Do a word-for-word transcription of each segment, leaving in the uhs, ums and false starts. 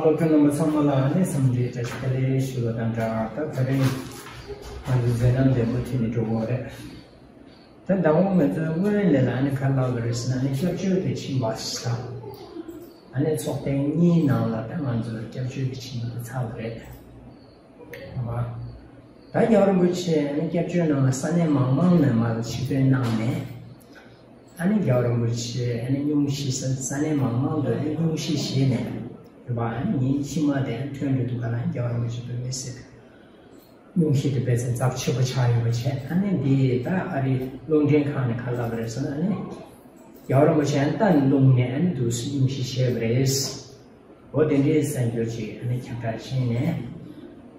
སློབ་ཕྲུག་རྣམ་པ་ཚང་མ་ལ་ཨ་ནི་འཚམས་འདྲི་བཀྲ་ཤིས་བདེ་ལེགས་ཞུ་བ་དང་སྦྲགས། ད་ད་རིང་ང་ཚོ་མཛད་རྣམ་ལྡན་པོ་ཐོན་ནས་འགྲོ་གི་རེད། ད་ཟླ་བ་ང་ཚོའི་སྔོན་ལས་ལ་ཨ་ནི་ག་རེ་ལབ་པ་རེད་ཟེར་ན། ཨ་ནི་སྐྱབས་བཅོལ་གྱི་ཕྱིན་པ་ཟེར། ཨ་ནི་ཚོགས་ཐེངས་གཉིས་ནང་ལ་ད་ང་ཚོ་སྐྱབས་བཅོལ་གྱི་ཕྱིན་པ་ཚར་བ་རེད། ད་རྒྱལ་བ་རིན་པོ་ཆེ་ཨ་ནི་སྐྱབས་བཅོལ་ནང་ལ་ས་གནས་མང་མང་ནས་མར་ཆིབས་ཐོན་གནང་ནས། ཨ་ནི་རྒྱལ་བ་རིན་པོ་ཆེ་ཨ་ནི་སྙུང་གཞི་ས་ས་གནས་མང་མང་དུ་ཨ་ནི་སྙུང་གཞི་བཞེས་ནས་ཡོད་པ། ཨ་ནི་ཉིན་ཕྱི་མ་དེ་ཐོན་འགྲོ་དུས་ག་ལ་རྒྱལ་བ་རིན་པོ་ཆེ་དཔེ་མི་སྲིད་སྙུང་གཞི་དེ་དཔེ་ཚད་ཚབས་ཆེ་པོ་ཆགས་ཡོད་པ་བྱས། ཨ་ནི་འདི་ད་ཨ་རི་རླུང་འཕྲིན་ཁང་ནས་ག་རེ་ལབ་པ་རེད་ཟེར་ན། ཨ་ནི་རྒྱལ་བ་རིན་པོ་ཆེ་ཨ་ནི་ད་རླུང་ནས་ཨ་ནི་འདུག་སེ་སྙུང་གཞི་བཞེས་པ་རེད། འོ་དེ་འདྲའི་གསར་འགྱུར་ཅིག་ཨ་ནི་ཁྱབ་བསྒྲགས་བྱས་ནས།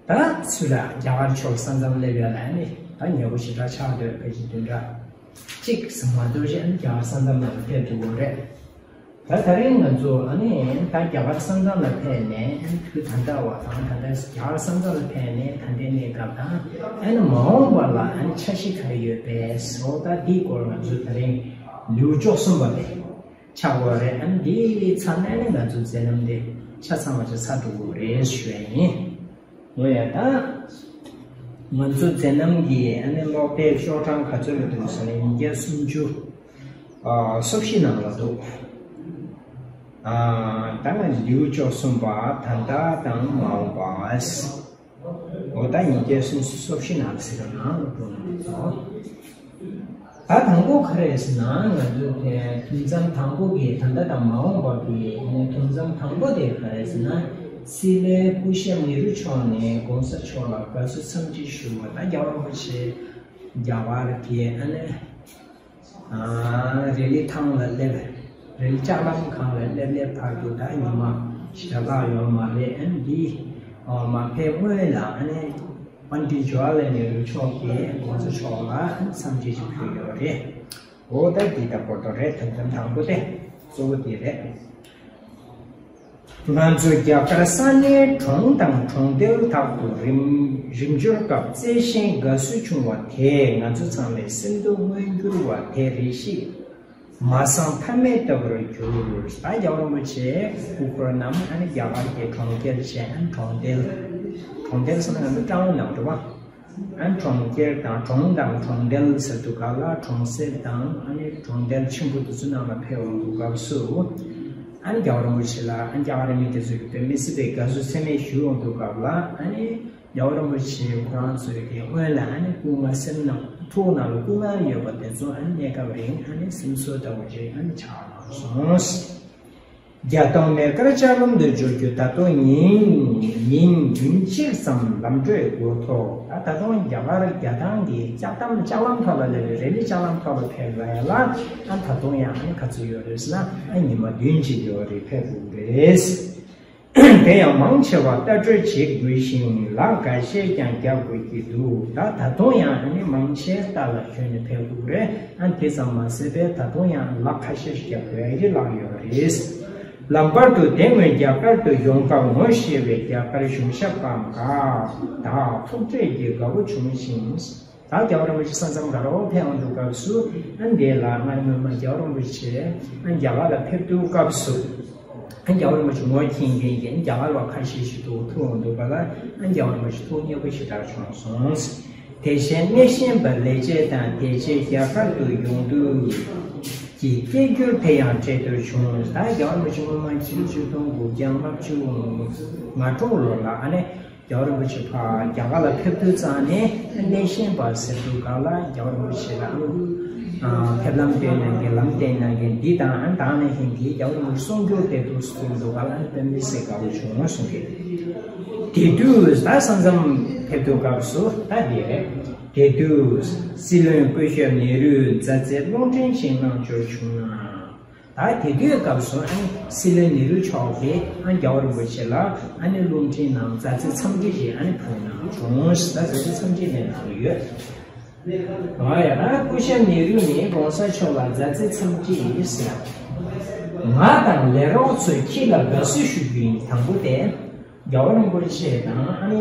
ད་ཚུར་ལ་རྒྱ་གར་ཕྱོགས་ས་མཚམས་སླེབས་ཡ་ལ་ཨ་ནི་ད་ཉེ་པོ་ཞེ་དྲག་ཆགས་འདུག་ཕལ་ཆེར་བདུན་ཕྲག་གཅིག་ཙམ་མ་གཏོགས་ཅིག་ཨ་ནི་རྒྱ་གར་ས་མཚམས་ལ་ཕེབས་འགྲོ་གི་རེད། ད་ད་རིང་ང་ཚོ་ཨ་ནི་ད་རྒྱ་གར་ས་མཚམས་ལ་ཕེབས་ནས། ཨ་ནི་དུས་ད་ལྟ་བ་དང་། ད་ལྟ་རྒྱ་གར་ས་མཚམས་ལ་ཕེབས་ནས་ད་ལྟའི་གནས་སྐབས་དང་། ཨ་ནི་མ་འོངས་པ་ལ་ཨ་ནི་འཆར་གཞི་ག་རེ་ཡོད་པས་སོགས། ད་འདིའི་སྐོར་ང་ཚོ་ད་རིང་ལེའུ་བཅུ་གསུམ་པ་དེ་ཆགས་པ་རེད། ཨ་ནི་འདི་ཚར་ནས་ནི་ང་ཚོ་མཛད་རྣམ་འདི་ཆ་ཚང་བ་ཆ་ཚར་འགྲོ་གི་རེད་ཞུ་ཡ་ཡིན། འོ་ཡ། ད་ང་ཚོ་མཛད་རྣམ་གྱི་ཨ་ནི་ཀློག་དེབ་ཤོག་གྲངས་ག་ཚོད་ལ་འདུག་ཟེར་ན། ཉིས་བརྒྱ་སུམ་ཅུ་ཨ་སོ་བཞི་ནང་ལ་འདུག་ཨ་ད་ང་ལེའུ་བཅུ་གསུམ་པ། ད་ལྟ་དང་མ་འོངས་པ། འོ་ད་ཉིས་བརྒྱ་སུམ་ཅུ་སོ་བཞི་ནང་ཟེར་བ་ནང་ལ་འདུག་ན་འདུག་ད་དང་པོ་ག་རེ་ཟེར་ན། ང་ཚོ་དེ་དུས་མཚམས་དང་པོ་གི་ད་ལྟ་དང་མ་འོངས་པ་གི་དུས་མཚམས་དང་པོ་དེ་ག་རེ་ཟེར་ན། སྲིད་བློན་སྐུ་ཞབས་ནེ་རུ་མཆོག་ནས་༸གོང་ས་མཆོག་ལ་དགའ་བསུ་འཚམས་འདྲི་ཞུ་བ། ད་རྒྱལ་བ་རིན་པོ་ཆེ་རྒྱ་གར་གྱི་ཨ་ནི་ཨ་རི་ལི་ཐང་ལ་སླེབས། རི་ལི་ལྕགས་ལམ་ཁང་ལ་སླེབས་སླེབས་བར་དུ་ད་ཉི་མ་ཞེ་དྲག་ལྷག་ཡོད་མ་རེད། ཨ་ནི་འདི་མ་ཕེབས་སྔོན་ལ་ཨ་ནི་པཎྜི་ཏ་ཇ་ཝ་ཧར་ལལ་ནེ་རུ་མཆོག་གིས་༸གོང་ས་མཆོག་ལ་འཚམས་འདྲི་ཞུ་གི་ཡོད་རེད། འོ་ད་འདི་ད་བོ་ཏོ་རེད། དོན་དམ་དང་པོ་དེ་གཙོ་བོ་དེ་རེད། ང་ཚོ་རྒྱ་གར་ས་གནས་གྲོང་དང་གྲོང་རྡལ་དག་ཏུ་རིམ་རིམ་འབྱོར་སྐབས་བརྩེ་ཞེན་དགའ་བསུ་བྱུང་བ་དེས་ང་ཚོ་ཚང་མའི་སེམས་སྡུག་མངོན་གྱུར་བ་དེ་རེ་ཞིག་མ་སངས་མཐའ་མེད་ལྟ་བུར་གྱུར། ད་རྒྱལ་བ་རིན་པོ་ཆེ་སྐུ་འཁོར་རྣམས་ཨ་ནི་རྒྱ་གར་གྱི་གྲོང་ཁྱེར་བྱས། ཨ་ནི་གྲོང་རྡལ། གྲོང་རྡལ་ཟེར་ན་ང་ཚོ་ཀྲོའུ་ནང་འདུག་པ། ཨ་ནི་གྲོང་ཁྱེར་དང་གྲོང་དང་གྲོང་རྡལ་ཟེར་དུས་ག་ལ་གྲོང་གསེབ་དང་ཨ་ནི་གྲོང་རྡལ་ཆེན་པོ་དེ་ཚོ་ནང་ལ་ཕེབས་འོང་དུས་སྐབས་སུ། ཨ་ནི་རྒྱལ་བ་རིན་པོ་ཆེ་ལ་ཨ་ནི་རྒྱ་གར་མི་དེ་ཚོ་གིས་དཔེ་མི་སྲིད་པའི་དགའ་བསུ་ཚད་མེད་ཞུ་འོང་དུས་སྐབས་ལ། ཨ་ནི་རྒྱལ་བ་རིན་པོ་ཆེ་ཁོ་རང་ཚོའི་གི་སྔོན་ལ་ཨ་ནི་སྐུ་ངལ་སེམས་ནང་ཐུགས་ནང་ལ་སྐུ་ངལ་ཡོད་པ་དེ་ཚོ་ཨ་ནི་གནས་སྐབས་རིང་ཨ་ནི་སེམས་གསོ་ལྟ་བུ་ཅིག་ཨ་ནི་ཆགས་སོང་། བརྒྱ་སྟོང་མེ་དཀར་ལྕགས་ལམ་དུ་འབྱོར་རྒྱུ་ད་དུང་ཉིན་ཉིན་བདུན་གཅིག་ཙམ་ལམ་བགྲོད་འགོ་ཐོག་ད་ད་དུང་རྒྱ་གར་རྒྱ་ཐང་གི་ལྕགས་ཐམ་ལྕགས་ལམ་ཐོག་ལ་སླེབས་པའི་རི་ལི་ལྕགས་ལམ་ཐོག་ལ་ཕེབས་ལ་ཡ་ལ། ཨ་ད་དུང་ཡང་ཨ་ག་ཚོད་ཡོད་རེད་ཟེར་ན། ཨ་ཉི་མ་བདུན་གཅིག་ཡོད་རེད། ཕེབས་དགོས་རེད། དེ་ཡང་མང་ཆེ་བ་ལྟ་གྲོལ་བྱེད་དགོས་ཤིང་། ལག་འགའ་ཤས་ཀྱང་རྒྱག་དགོས་ཀྱི་འདུག་ད་ད་དུང་ཡང་ཨ་ནི་མང་ཆེ་ལྟ་ལ་ཞོན་ནས་ཕེབས་དགོས་རེད། ཨ་དེ་ཙམ་མ་ཟད་པའི་ད་དུང་ཡང་ལག་ཁ་ཤས་ཤིག་རྒྱག་དགོས་ཡ་གི་ལག་ཡོད་རེད། ལམ་བར་དུ་དེ་སྔོན་རྒྱ་གར་དུ་ཡོང་སྐབས་ངོ་ཤེས་པའི་རྒྱ་གར་གཞུང་ཞབས་པ་འགའ་དང་ཐུག་འཕྲད་ཀྱི་དགའ་བོ་བྱུང་ཞིང་། ད་རྒྱལ་བ་རིན་པོ་ཆེ་ས་མཚམས་ག་རེ་ཕེབས་འོང་དུས་སྐབས་སུ། ཨ་འདི་ལ་སྔར་སྔོན་མ་རྒྱལ་བ་རིན་པོ་ཆེ་ཨ་རྒྱ་གར་ལ་ཕེབས་དུས་སྐབས་སུ། ཨ་རྒྱལ་བ་རིན་པོ་ཆེ་ངོ་མཁྱེན་མཁན་གྱི་རྒྱ་གར་བ་ཁ་ཤས་ཤིག་ཏུ་ཐུག་འོང་དུས་སྐབས་ལ། ཨ་རྒྱལ་བ་རིན་པོ་ཆེ་ཐུགས་མཉེས་པོ་ཞེ་དྲག་བྱུང་སོང་། དེ་བཞིན་སྣེ་ཤན་པ་ལས་བྱེད་དང་དེ་རྗེས་རྒྱ་གར་དུ་ཡོང་དུས་ཀྱི་སྐད་སྒྱུར་དེ་ཡང་འཕྲད་འདོད་བྱུང་། ད་རྒྱལ་བ་རིན་པོ་ཆེ་སྔོན་མ་ཕྱི་ལོ་ཆིག་སྟོང་དགུ་བརྒྱ་ལྔ་བཅུ་ང་དྲུག་ལོ་ལ་ཨ་ནི། རྒྱལ་བ་རིན་པོ་ཆེ་ཕར་རྒྱ་གར་ལ་ཕེབས་དུས་ཙང་ནས་སྣེ་ཤན་པ་ཟེར་དུས་སྒང་ལ་རྒྱལ་བ་རིན་པོ་ཆེ་ལ་ཨ་ནི་ཕེབས་ལམ་སྟོན་གནང་མཁན་ལམ་སྟོན་གནང་མཁན་འདི་དང་ཨ་ནི་དང་ནས་ཧིན་གྱིས་རྒྱལ་བ་རིན་པོ་ཆེ་གསུང་སྒྱུར་དེ་དུས་སུ་གསུང་དུས་སྒང་ལ་ཨ་ནི་དཔེ་མི་སྲིད་དགའ་བོ་བྱུང་གསུང་གི། དེ་དུས་ད་ས་མཚམས་ཕེབས་དུས་སྐབས་སུ་ད་འདི་རེད། དེ་དུས་སྲིད་བློན་སྐུ་ཞབས་ནེ་རུས་མཛའ་བརྩེའི་རླུང་འཕྲིན་ཞིག་གནང་འབྱོར་བྱུང་ན། ད་དེ་དུས་སྐབས་སུ་ཨ་ནི་སྲིད་བློན་ནེ་རུ་མཆོག་གིས་ཨ་ནི་རྒྱལ་བ་རིན་པོ་ཆེ་ལ་ཨ་ནི་རླུང་འཕྲིན་ནང་མཛའ་བརྩེ་འཚམས་འདྲི་ཞིག་ཨ་ནི་ཕུལ་གནང་བྱུང་། ད་མཛའ་བརྩེ་འཚམས་འདྲི་ནས་གནང་ཡོད། ང་ཡང་ན་སྐུ་ཞབས་ནེ་རུ་ནས་༸གོང་ས་མཆོག་ལ་མཛའ་བརྩེ་འཚམས་འདྲི་ཡིན་ཟེར། ང་དང་ལས་རོགས་ཚོས་ཁྱེད་ལ་དགའ་བསུ་ཞུ་རྒྱུ་ཡིན། དང་པོ་དེ། རྒྱལ་བ་རིན་པོ་ཆེ་དང་ཨ་ནི་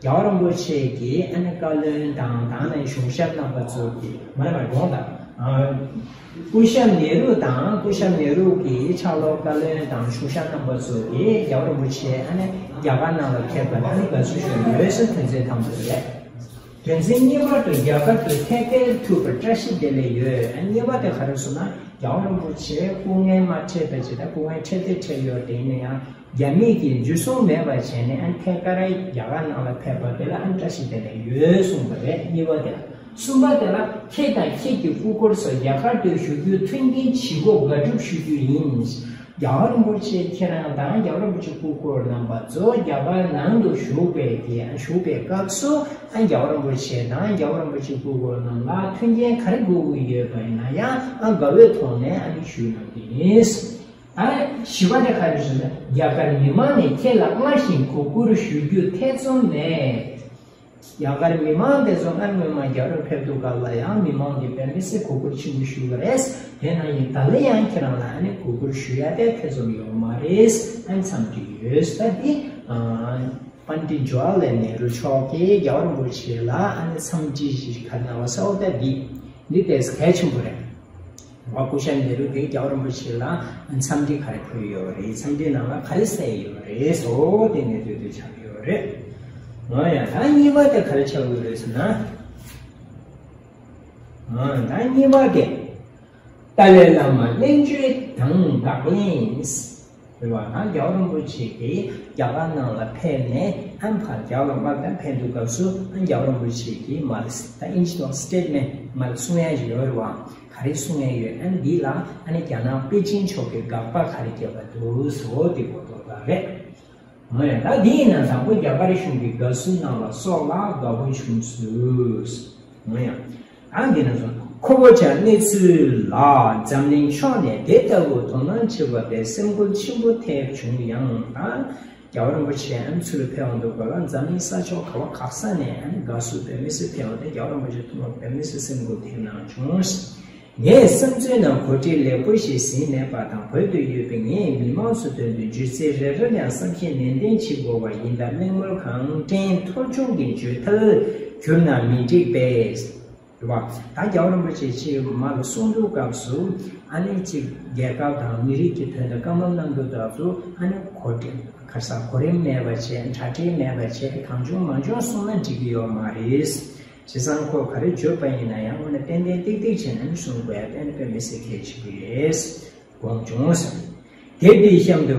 རྒྱལ་བ་རིན་པོ་ཆེ་གི་ཨ་ནི་བཀའ་བློན་དང་དང་ནས་གཞུང་ཞབས་རྣམ་པ་ཚོ་གི་མ་ཡིན་པར་དགོངས་དག་སྐུ་ཞབས་ནེ་རུ་དང་སྐུ་ཞབས་ནེ་རུ་གི་ཕྱག་སློབ་བཀའ་བློན་དང་ཞུ་ཤག་རྣམ་པ་ཚོ་གིས་རྒྱལ་བ་རིན་པོ་ཆེ་ཨ་ནི་རྒྱ་གར་ནང་ལ་ཕེབས་པ་ཨ་ནི་དགའ་བསུ་ཞུས་ཡོད་ཟེར་དོན་ཚན་དང་པོ་རེད། དོན་ཚན་གཉིས་པ་དུ་རྒྱ་གར་དུ་ཐད་ཀར་ཐུག་པར་བཀྲ་ཤིས་བདེ་ལེགས་ཡོད། ཨ་གཉིས་པ་དེ་ག་རེ་ཟེར་ན་རྒྱལ་བ་རིན་པོ་ཆེ་སྐུ་ངལ་མ་འཕྲད་པའི་ཆེད་དུ་སྐུ་ངལ་འཕྲད་དེ་འཕྲད་ཡོད་དེ་ཡིན་ན་ཡང་། རྒྱ་མི་གིས་འཇུ་བཟུང་མེད་པ་བྱས་ནས་ཨ་ཐད་ཀར་རྒྱ་གར་ནང་ལ་ཕེབས་པ་དེ་ལ་ཨ་བཀྲ་ཤིས་བདེ་ལེགས་ཡོད་གསུངས་པ་རེད། གཉིས་པ་དེ་ལ། གསུམ་པ་དེ་ལ་ཁྱེད་དང་ཁྱེད་ཀྱི་སྐུ་འཁོར་སོགས་རྒྱ་གར་དུ་བཞུགས་རྒྱུ་མཐུན་རྐྱེན་ཇི་དགོས་དགག་སྒྲུབ་ཞུ་རྒྱུ་ཡིན། རྒྱལ་བ་རིན་པོ་ཆེ་ཁྱེད་རང་དང་རྒྱལ་བ་རིན་པོ་ཆེ་སྐུ་འཁོར་རྣམ་པ་ཚོ་རྒྱ་གར་ནང་དུ་བཞུགས་པའི་གི་བཞུགས་པའི་སྐབས་སུ་ཨ་རྒྱལ་བ་རིན་པོ་ཆེ་དང་རྒྱལ་བ་རིན་པོ་ཆེ་སྐུ་འཁོར་རྣམས་ལ་མཐུན་རྐྱེན་ག་རེ་དགོས་ཀྱི་ཡོད་པ་ཡིན་ན་ཡང་ཨ་དགའ་བོའི་ཐོག་ནས་ཨ་ནི་ཞུས་གནང་གི་ཡིན། ཨ་བཞི་པ་དེ་ག་རེ་ཞུ་ན་རྒྱ་གར་མི་མང་ནས་ཁྱེད་ལ་སྔར་བཞིན་གོ་བཀུར་ཞུ་རྒྱུ་ཐེ་ཚོམ་མེད། རྒྱ་གར་མི་མང་དེ་ཚོ་སྔར་སྔོན་མ་རྒྱ་རུ་ཕེབས་དུས་སྐབས་ལ་ཡང་མི་མང་གིས་དཔེ་མི་སྲིད་གོ་བཀུར་ཆེན་པོ་ཞུ་གི་རེད། དེ་ན་ཡིན་ད་ལན་ཡང་ཁྱེད་རང་ལ་ཨ་ནི་གོ་བཀུར་ཞུ་ཡ་དེ་ཐེ་ཚོམ་ཡོད་མ་རེད། ཨ་འཚམས་འདྲི་ཡོད་ས་དེ་ཨ་པཎྜི་ཏ་ཇ་ཝ་ཧར་ལལ་ནེ་རུ་མཆོག་གིས་རྒྱལ་བ་རིན་པོ་ཆེ་ལ་ཨ་ནི་འཚམས་འདྲི་ཞིག་ག་རེ་གནང་བ་ས་འོ་ད་འདི་འདི་དེ་གལ་ཆེན་པོ་རེད། བ་སྐུ་ཞབས་ནེ་རུ་གིས་རྒྱལ་བ་རིན་པོ་ཆེ་ལ་འཚམས་འདྲི་ག་རེ་ཕུལ་ཡོད་རེད། འཚམས་འདྲི་ནང་ལ་ག་རེ་གསལ་ཡོད་རེད་སོ་དེ་ནས་དུས་དུས་ཆགས་ཡོད་རེད། འོ་ཡ་ད་གཉིས་པ་དེ་ག་རེ་ཆགས་ཡོད་རེད་ཟེར་ན། འོ་ད་གཉིས་པ་དེ། ཏཱ་ལའི་བླ་མ་གླེང་བརྗོད་དང་དགག་ལན། རེད་བ། ད་རྒྱལ་བ་རིན་པོ་ཆེ་གིས་རྒྱ་གར་ནང་ལ་ཕེབས་ནས་ཨམ་ཕ་རྒྱ་ལ་མ་ད་ཕེབས་དུས་སྐབས་སུ་ཨ་རྒྱལ་བ་རིན་པོ་ཆེ་གིས་མར་ད་ཨིན་ཇི་ཐོག་སི་ཊེཊ་མེན་ཊི་མར་གསུང་ཡ་ཞིག་ཡོད་རེད་བ། ག་རེ་གསུང་ཡ་ཡོད་ཨ་འདི་ལ་ཨ་ནི་རྒྱ་ནག་པེ་ཅིན་ཕྱོགས་ཀྱིས་དགག་པ་ག་རེ་བརྒྱབ་པ་འདུག་ཟེར་བ་དེ་གོ་རྟོགས་ད་རེད། འོ་ཡ་ད་འདི་ཡིན་ན་དང་པོ་རྒྱ་གར་གཞུང་གིས་དགའ་བསུ་གནང་བ་སོགས་ལ་དགའ་པོ་བྱུང་ཚུལ། འོ་ཡ། ཨ་འདི་ན་སོང་ཁོ་བོ་ཅག་གནས་ཚུལ་ལ་འཛམ་གླིང་ཕྱོགས་ནས་དེ་ལྟ་བུ་དོ་སྣང་བྱེད་པ་དེ་སེམས་འགུལ་ཆེན་པོ་ཐེབས་བྱུང་ཡང་ད་རྒྱལ་བ་རིན་པོ་ཆེ་ཨ་ནི་ཚུར་ཕེབས་འོང་དུས་སྐབས་ལ་འཛམ་གླིང་ས་ཕྱོགས་ག་བ་ག་ས་ནས་ཨ་ནི་དགའ་བསུ་དཔེ་མི་སྲིད་ཕེབས་འོང་དེ་རྒྱལ་བ་རིན་པོ་ཆེ་ཐུགས་ལ་དཔེ་མི་སྲིད་སེམས་འགུལ་ཐེབས་གནང་བྱུང་། ངས་བསམ་ཚུལ་ནང་གོ་སྒྲིག་ལེགས་པོ་ཞིག་ཟིན་མེད་པ་དང་བོད་དུ་ཡོད་པའི་ངའི་མི་མང་ཚོ་དོན་དུ་བརྗོད་ཚིག་རེ་རེ་ལ་བསམ་ཤེས་ནན་ཏན་བྱེད་དགོས་པ་ཡིན་སྟབས་གླེང་མོལ་གང་དྲན་ཐོལ་བྱུང་གི་བརྗོད་ཐལ་གྱུར་ན་མི་འགྲིག་པས། རེད་བ། ད་རྒྱལ་བ་རིན་པོ་ཆེ་ཕྱིར་མར་གསུང་དུས་སྐབས་སུ་ཨ་ནི་གཅིག་རྒྱལ་ཁབ་དང་མི་རིགས་ཀྱི་དོན་དུ་བཀའ་མོལ་གནང་དུས་སྐབས་སུ་ཨ་ནི་གོ་སྒྲིག་ག་ས་གོ་རིམ་མེད་པ་བྱས་གྲ་སྒྲིག་མེད་པ་བྱས་གང་བྱུང་མང་བྱུང་གསུངས་ན་འགྲིག་གི་ཡོད་མ་རེད། བྱས་ཙང་ཁོ་ག་རེ་བརྗོད་པ་ཡིན་ན་ཡང་དངོས་གནས་ཏན་ཏན་ཏིག་ཏིག་བྱས་ནས་གསུང་དགོས་ཡ་དེ་ནི་དཔེ་མི་སྲིད་གལ་ཆེན་པོ་རེད། དགོངས་བྱུང་ཟེར། དེབ་འདིའི་གཤམ་དུ་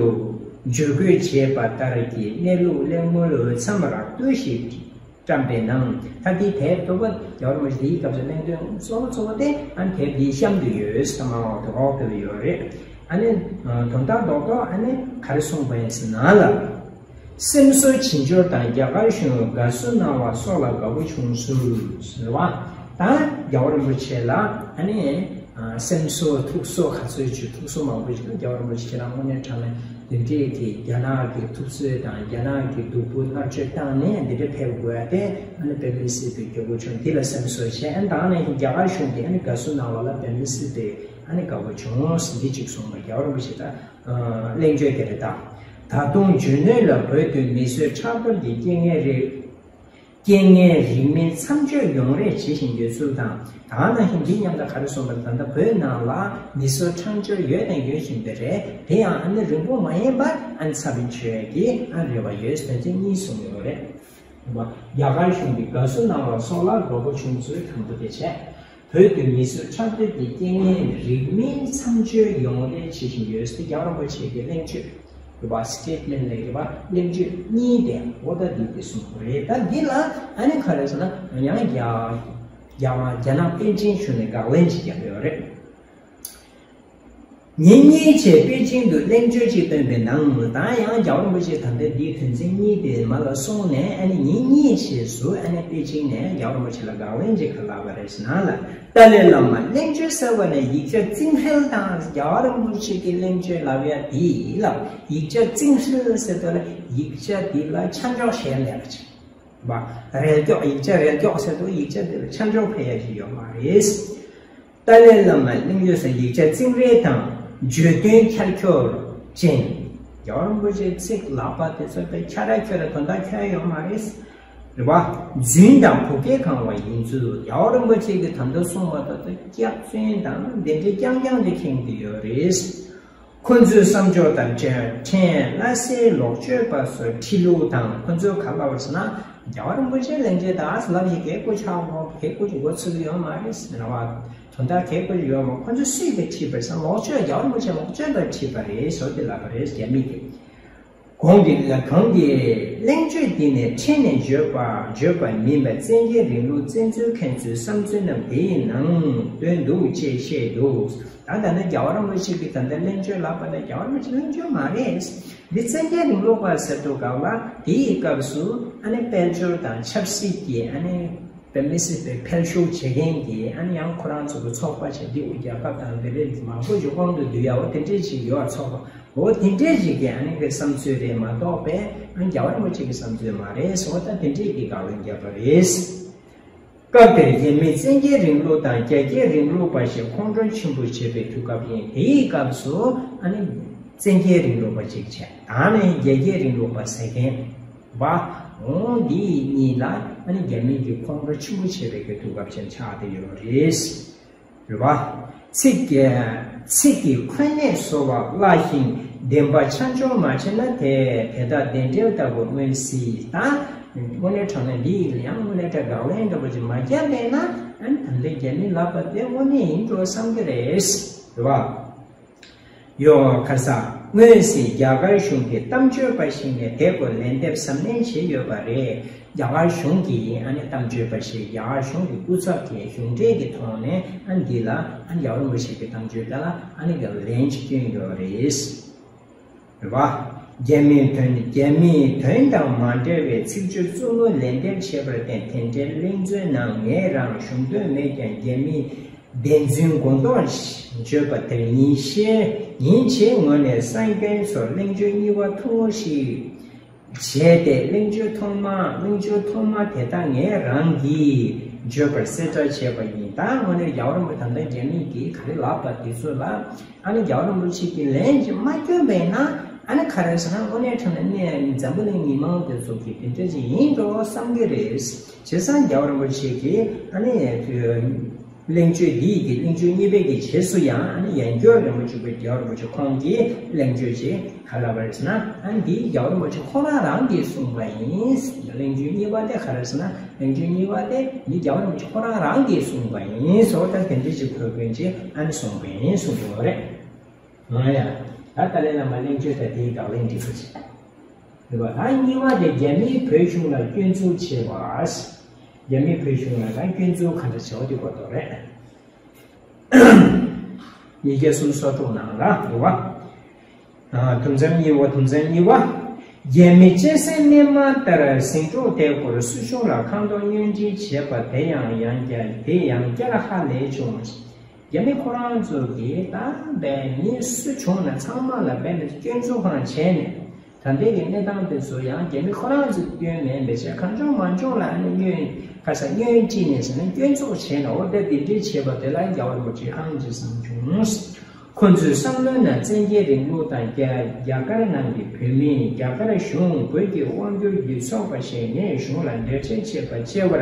བརྗོད་བཀོད་བྱས་པ་ལྟར་གྱི་གནས་ལུགས་གླེང་མོལ་འོས་འཚམ་རགས་བསྡུས་ཤིག་བཀྲམ་པའི་ནང་ད་འདིའི་དེབ་ཐོག་པ་རྒྱལ་བ་རིན་པོ་ཆེ་འདིའི་སྐབས་སུ་གླེང་དོན་གཙོ་བོ་གཙོ་བོ་དེ་ཨ་ནི་དེབ་འདིའི་གཤམ་དུ་ཡོད་ཟེར་མ་འོག་ཏུ་འོག་ཏུ་ཡོད་རེད། ཨ་ནི་དོན་དག་རྡོག་རྡོག་ཨ་ནི་ག་རེ་གསུངས་པ་ཡིན་ཟེར་ན་ལ། སེམས་གསོ་བྱེད་འབྱོར་དང་རྒྱ་གར་གཞུང་དགའ་བསུ་གནང་བ་སོགས་ལ་དགའ་པོ་བྱུང་ཚུལ་ཟེར་བ་དང་རྒྱལ་བ་རིན་པོ་ཆེ་ལ་ཨ་ནི་སེམས་གསོ་ཐུགས་གསོ་ག་ཚོད་བྱུང་ཐུགས་གསོ་མང་པོ་ཞིག་དང་རྒྱལ་བ་རིན་པོ་ཆེ་ཁྱེད་རང་དངོས་གནས་དྲང་གནས་འདི་འདྲས་ཀྱི་རྒྱ་ནག་གི་ཐུབ་ཚོད་དང་རྒྱ་ནག་གི་སྡུག་པོ་མནར་གཅོད་བཏང་ནས་འདི་འདྲས་ཕེབས་དགོས་ཡ་དེ་ཨ་ནི་དཔེ་མི་སྲིད་པའི་དགའ་པོ་བྱུང་འདི་ལ་སེམས་གསོ་བྱས་ཨ་ནི་ད་ནས་རྒྱ་གར་གཞུང་གིས་ཨ་ནི་དགའ་བསུ་གནང་བ་ལ་དཔེ་མི་སྲིད་པའི་ཨ་ནི་དགའ་པོ་བྱུང་འདི་གཅིག་གསུངས་པ་རྒྱལ་བ་རིན་པོ་ཆེ་ད། གླེང་བརྗོད་དེ་རེད་ད། ད་དུང་འཇོན་ནུས་ལ་བོད་དུ་མི་གསོད་ཁྲག་སྦྱོར་གྱི་རྐྱེན་ངན་རིགས། རྐྱེན་ངན་རིགས་མིན་མཚམས་གཅོད་ཡོང་རེ་བྱེད་བཞིན་ཡོད་ཚུལ་དང་ད་ནང་བཞིན་འདི་མཉམ་དུ་ག་རེ་གསུངས་པ་ད་ལྟ་བོད་ནང་ལ་མི་གསོད་ཁྲག་སྦྱོར་ཡོད་དང་ཡོད་བཞིན་པ་རེད་དེ་ཡང་ཨ་ནི་རིང་པོ་མ་ཡིན་པར་ཨ་ནི་ཚར་བའི་ཆོས་ཀྱི་ཨ་རེ་བ་ཡོད་དོན་ཚན་གཉིས་གསུངས་ཡོད་རེད། རྒྱ་གར་གཞུང་གིས་དགའ་བསུ་གནང་བ་སོགས་ལ་དགའ་པོ་བྱུང་ཚུལ་དང་པོ་དེ་བྱས། བོད་དུ་མི་གསོད་ཁྲག་སྦྱོར་གྱི་རྐྱེན་ངན་རིགས་མིན་མཚམས་གཅོད་ཡོང་རེ་བྱེད་བཞིན་ཡོད་ཟེར་རྒྱལ་བ་རིན་པོ་ཆེ་གི་གླེང་བརྗོད་རེད་པ། སི་ཊེཊ་མེན་ཊི་ལབ་རེད་པ། གླེང་བརྗོད་གཉིས་དེ་འོ་ད་འདི་དེ་གསུངས་པ་རེད། ད་འདི་ལ་ཨ་ནི་ག་རེ་ཟེར་ན་ཡང་རྒྱ་རྒྱ་རྒྱ་ནག་པེ་ཅིན་གཞུང་ནས་དགག་ལན་ཅིག་བརྒྱབ་ཡོད་རེད། ཉིན་གཉིས་རྗེས་པེ་ཅིང་དུ་གླེང་བརྗོད་ཅིག་བཏོན་པའི་ནང་ད་ཡང་རྒྱལ་བ་རིན་པོ་ཆེ་ད་ལྟ་འདིའི་དོན་ཚན་གཉིས་དེ་མ་ལ་སོང་ནས་ཨ་ནི་ཉིན་གཉིས་རྗེས་སུ་ཨ་ནི་པེ་ཅིང་ནས་རྒྱལ་བ་རིན་པོ་ཆེ་ལ་དགག་ལན་ཅིག་ག་ལབ་པ་རེད་ཟེར་ན་ལ། ཏཱ་ལའི་བླ་མ་གླེང་བརྗོད་ཟེར་བ་ནས་ཡིག་ཆ་རྩིང་ཧྲིལ་དང་རྒྱལ་བ་རིན་པོ་ཆེ་གི་གླེང་བརྗོད་ལབ་ཡ་དེ་ལ་ཡིག་ཆ་རྩིང་ཧྲིལ་ཟེར་དུས་ལ་ཡིག་ཆ་དེ་ལ་ཆ་འཇོག་བྱས་མེད་པ་ཅིག་བ། རལ་ཀྱོག་ཡིག་ཆ་རལ་ཀྱོག་ཟེར་དུས་ཡིག་ཆ་དེ་ལ་ཆ་འཇོག་ཕེབས་ཡ་ཞིག་ཡོད་མ་རེད། ཏཱ་ལའི་བླ་མ་གླེང་བརྗོད་ཟེར་ཡིག་ཆ་རྩིང་རིང་དང་བརྗོད་དོན་ཁྱར་ཁྱོར་ཅན། རྒྱལ་བ་རིན་པོ་ཆེའི་ཚིག་ལག་པ་དེ་ཚོ་དཔེ་ཁྱར་ཁྱོར་དོན་དག་ཁྱོན་ཡོད་མ་རེད། རེད་བ། རྫུན་དང་བོད་སྐད་གང་བ་ཡིན་ཚུལ་རྒྱལ་བ་རིན་པོ་ཆེ་གིས་ད་ལྟ་གསུངས་པ་ལྟར་དུ་སྐྱག་རྫུན་དང་འདི་འདྲའི་རྐྱང་རྐྱང་དེ་ཁེངས་ཏེ་ཡོད་རེད། ཁོ་ཚོའི་བསམ་སྦྱོར་དང་འཕྲད་ཕྲན་ལྷ་སའི་ལོག་སྤྱོད་པ་ཚོའི་ཁྲིད་ལུགས་དང་ཁོ་ཚོས་ག་ལབ་པ་ཟེར་ན། རྒྱལ་བ་རིན་པོ་ཆེ་ལན་འདྲེ་ད་ཨ་ལབ་ཡི་གེ་ཀོ་ཆག་གོ་གེ་ཀོ་ཅིག་འགོ་ཚུགས་ཡོད་མ་རེད་ཟེར་བ། དོན་དག་གེ་ཀོ་ཅིག་ཡོད་མ་ཁོ་ཚོས་སུས་དེ་ཁྲིད་པ་ཟེར་ན་ལོག་སྤྱོད་རྒྱལ་བ་རིན་པོ་ཆེ་ལོག་སྤྱོད་པ་ཁྲིད་པ་རེད་ཟེར་དེ་ལབ་པ་རེད་རྒྱ་མི་དེ། གོང་གི་གང་གི་གླེང་བརྗོད་འདི་ནི་ཕྲན་ནས་བརྗོད་པ་བརྗོད་པ་མིན་པ་བཙན་རྒྱལ་རིང་ལུགས་བཙན་འཛུལ་མཁན་ཚོའི་བསམ་ཚུལ་རྣམས་དེ་ཡི་ནང་བཏོན་འདུག་ཅེས་བཤད་འདུག་ད་ལྟ་ན་རྒྱལ་བ་རིན་པོ་ཆེ་གིས་ད་ལྟ་གླེང་བརྗོད་ལབ་པ་ན་རྒྱལ་བ་རིན་པོ་ཆེ་གླེང་བརྗོད་མ་རེད། འདི་བཙན་རྒྱལ་རིང་ལུགས་པ་ཟེར་དུས་སྐབས་ལ་དེའི་སྐབས་སུ་ཨ་ནི་དཔལ་འབྱོར་དང་ཆབ་སྲིད་ཀྱི་ཨ་ནི་དཔེ་མི་སྲིད་པའི་འཕེལ་ཤུགས་བྱེད་མཁན་གྱི་ཨ་ནི་ཡང་ཁོ་རང་ཚོ་གི་ཚོགས་པ་བྱས་འདི་རྒྱལ་ཁབ་དང་འདི་རེད་མང་པོ་ཞིག་དབང་དུ་བསྡུ་ཡ་བ་དེ་འདྲས་ཞིག་ཡོད་ཚོགས་པ། འོ་དེ་འདྲས་ཞིག་གི་ཨ་ནི་གི་བསམ་ཚུལ་རེད་མ་གཏོགས་པས་ཨ་ནི་རྒྱལ་བ་རིན་པོ་ཆེ་གི་བསམ་ཚུལ་མ་རེད་ཟེར་བ་ད་དེ་འདྲས་ཀྱི་དགག་ལན་བརྒྱབ་པ་རེད། སྐབས་དེར་རྒྱ་མིས་བཙན་རྒྱལ་རིང་ལུགས་དང་རྒྱ་སྐྱེད་རིང་ལུགས་པ་ཞེས་ཁོང་ཁྲོ་ཆེན་པོ་བྱེད་པའི་དུས་སྐབས་ཡིན། དེའི་སྐབས་སུ་ཨ་ནི་བཙན་རྒྱལ་རིང་ལུགས་པ་ཅིག་བྱས་ད་ནི་རྒྱ་སྐྱེད་རིང་ལུགས་པ་ཟེར་མཁན་བ། འོ་འདི་གཉིས་ལ་ཨ་ནི་རྒྱ་མི་གི་ཁོང་ཁྲོ་ཆེན་པོ་བྱེད་པའི་གི་དུས་སྐབས་ཅིག་ཆགས་བསྡད་ཡོད་རེད། རེད་བ། ཚིག་གི་ཚིག་གི་འཁོན་གནས་སོ་བ་བརླག་ཞིང་བདེན་པ་ཆ་འཇོག་མ་བྱས་ན་དེ་དེ་དག་བདེན་འབྲེལ་ལྟ་བུ་མངོན་སྲིད་དང་། དངོས་གནས་དྲང་གནས་འདི་ཡིན་ཡང་དངོས་གནས་དྲང་དགག་ལན་འདྲ་པོ་ཅིག་མ་བརྒྱབ་པས་ན་ཨ་ནི་ད་ལྟའི་རྒྱ་མི་ལབ་པ་དེ་དངོས་གནས་ཡིན་འགྲོ་བསམ་གི་རེད། རེད་བ། ཡོ་ཁ་ས། སྔོན་སྲིད་རྒྱ་གར་གཞུང་གི་གཏམ་བརྗོད་པ་ཞིག་ནས་དེ་སྐོར་ལན་འདེབས་གཟབ་ནན་བྱས་ཡོད་པ་རེད། རྒྱ་གར་གཞུང་གིས་ཨ་ནི་གཏམ་བརྗོད་པ་ཞིག་རྒྱ་གར་གཞུང་གི་སྐུ་ཚབ་ཀྱི་གཞུང་འབྲེལ་གྱི་ཐོག་ནས་ཨ་ནི་འདི་ལ་ཨ་ནི་རྒྱལ་བ་རིན་པོ་ཆེ་གི་གཏམ་བརྗོད་དེ་ལ་ཨ་ནི་གི་ལན་ཅིག་བསྐྱོན་ཡོད་རེད། རེད་བ། རྒྱ་མིའི་དོན་རྒྱ་མིའི་དོན་དང་མ་འབྲེལ་བའི་ཚིག་བརྗོད་རྩུབ་མོ་ལན་འདེབས་བྱས་པར་བརྟེན་དེ་འདྲའི་གླེང་ཚུལ་ནང་ངས་རང་ཞུགས་འདོད་མེད་ཀྱང་རྒྱ་མིའི་བདེན་རྫུན་མགོ་འདོགས་བརྗོད་པ་དེར་ཉིན་ཤས་ཉིན་ཕྱེད་ངོས་ནས་གསར་འགོད་ཚོར་གླེང་བརྗོད་གཉིས་པ་ཐུང་ངུ་ཞིག་བྱས་ཏེ་གླེང་བརྗོད་ཐོག་མ་གླེང་བརྗོད་ཐོག་མ་དེ་དག་ངས་རང་གིས་བརྗོད་པར་གསལ་བསྒྲགས་བྱས་པ་ཡིན། ད་དངོས་གནས་རྒྱལ་བ་རིན་པོ་ཆེ་ད་ལྟ་རྒྱ་མི་གིས་ག་རེ་ལབ་པ་དེ་ཚོ་ལ་ཨ་ནི་རྒྱལ་བ་རིན་པོ་ཆེ་གིས་ལན་ཅིག་མ་བསྐྱོན་པས་ན་ཨ་ནི་ག་རེ་ཟེར་ན་དངོས་གནས་དྲང་གནས་ནས་འཛམ་བུ་གླིང་མི་མང་དེ་ཚོ་གིས་དེ་འདྲ་ཅིག་ཡིན་འགྲོ་བསམ་གི་རེད། བྱས་ཙང་རྒྱལ་བ་རིན་པོ་ཆེ་གིས་ཨ་ནི་གླེང་བརྗོད་འདིའི་གི་གླེང་བརྗོད་གཉིས་པའི་གི་རྗེས་སུ་ཡང་ཨ་ནི་ཡང་བསྐྱར་རིན་པོ་ཆེ་པའི་རྒྱལ་བ་རིན་པོ་ཆེ་ཁོང་གིས་གླེང་བརྗོད་ཅིག་ག་ལབ་པ་རེད་ཟེར་ན་ཨ་ནི་འདི་རྒྱལ་བ་རིན་པོ་ཆེ་ཁོ་རང་རང་གིས་གསུངས་པ་ཡིན། གླེང་བརྗོད་གཉིས་པ་དེ་ག་རེ་ཟེར་ན་གླེང་བརྗོད་གཉིས་པ་དེ་འདི་རྒྱལ་བ་རིན་པོ་ཆེ་ཁོ་རང་རང་གིས་གསུངས་པ་ཡིན་ཟེར་བ་ད་དེ་འདྲ་ཅིག་གོ་དགོས་ཀྱི་ཨ་ནི་གསུངས་པ་ཡིན་གསུངས་ཡོད་རེད། ང་ཡང་ད་ཏཱ་ལའི་བླ་མ་གླེང་བརྗོད་དང་དེའི་དགག་ལན་འགྲིག་པ་བྱེད། རེད་པ། ད་གཉིས་པ་དེ་རྒྱ་མིས་བོད་གཞུང་ལ་སྐྱོན་འཛུགས་བྱེད་པ། རྒྱ་མིས་བོད་གཞུང་ལ་ད་སྐྱོན་འཛུགས་ག་འདྲ་བྱེད་པ་དེ་གོ་ཐོག་རེད། ཉིས་བརྒྱ་སུམ་ཅུ་སོ་དྲུག་ནང་ལ་རེད་པ། ཨ། དུམ་ཚན་གཉིས་པ། དུམ་ཚན་གཉིས་པ། རྒྱ་མི་སྤྱན་གསལ་སྨིན་མ་ལྟར་ཟིང་འཁྲུག་དེ་སྐོར་སྲིད་གཞུང་ལ་ཁ་འདོན་བརྙན་འཕྲིན་བྱས་པ་དེ་ཡང་ཡང་བསྐྱར་དེ་ཡང་བསྐྱར་ཧ་ལས་བྱུང་། རྒྱ་མི་ཁོ་རང་ཚོ་གིས་ད་བས་མི་སུ་བྱུང་ན་ཚང་མ་ལ་བས་ནས་སྐྱོན་འཛུགས་གང་བྱས་ནས་ད་ལྟའི་གི་གནས་སྟངས་དེ་ཚོ་ཡང་རྒྱ་མི་ཁོ་རང་ཚོ་སྐྱོན་མེད་པའི་ཆ་གང་བྱུང་མང་བྱུང་ལ་ནི་བརྙན་ཁ་ས་བརྙན་བྲིས་ནས་ཟེར་ན་སྐྱོན་འཛུགས་བྱས་ན་འོ་ད་འདི་འདྲའི་བྱས་པ་དེ་ལ་རྒྱལ་བ་རིན་པོ་ཆེ་ཧང་ཅི་བསམ་བྱུང་། ཁོ་ཚོའི་བསམ་བློའི་ནང་བཙན་རྒྱལ་རིང་ལུགས་དང་རྒྱ་རྒྱ་གར་ནང་གི་བོད་མི་རྒྱ་གར་གཞུང་བོད་ཀྱི་དབང་སྒྱུར་གྱི་ཚོགས་པ་ཞིག་ནས་གཞུང་ལ་འགྲེལ་བཤད་བྱེད་པ་བཅས་པར་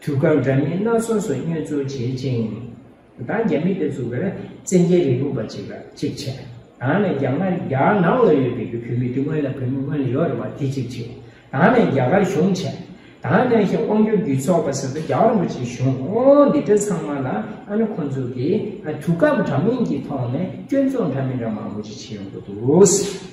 དུས་སྐབས་འདྲ་མིན་སྣ་ཚོགས་སུ་བསྙོན་འཛུགས་བྱེད་ཅིང་། ད་རྒྱ་མི་དེ་ཚོ་གིས་བཙན་རྒྱལ་རིང་ལུགས་པ་ཅིག་ལ་གཅིག་བྱས། ད་ནས་རྒྱ་ནག་རྒྱ་ནག་ལ་ཡོད་པའི་གི་བོད་མི་དེ་སྔོན་ལ་བོད་མི་སྔོན་ལ་ཡོད་རེད་པ་དེ་གཅིག་བྱས། ད་ནས་རྒྱ་གར་གཞུང་བྱས། ད་ནས་ཞིག་དབང་སྒྱུར་གྱི་ཚོགས་པ་ཟེར་དུས་རྒྱལ་བ་རིན་པོ་ཆེའི་གཞུང་འོ་འདི་འདྲ་ཚང་མ་ལ་ཨ་ནི་ཁོང་ཚོ་གིས་ཨ་དུས་སྐབས་འདྲ་མིན་གྱི་ཐོག་ནས་སྐྱོན་འཛུགས་འདྲ་མིན་འདྲ་མང་པོ་ཅིག་བྱེད་ཡོང་གི་འདུག་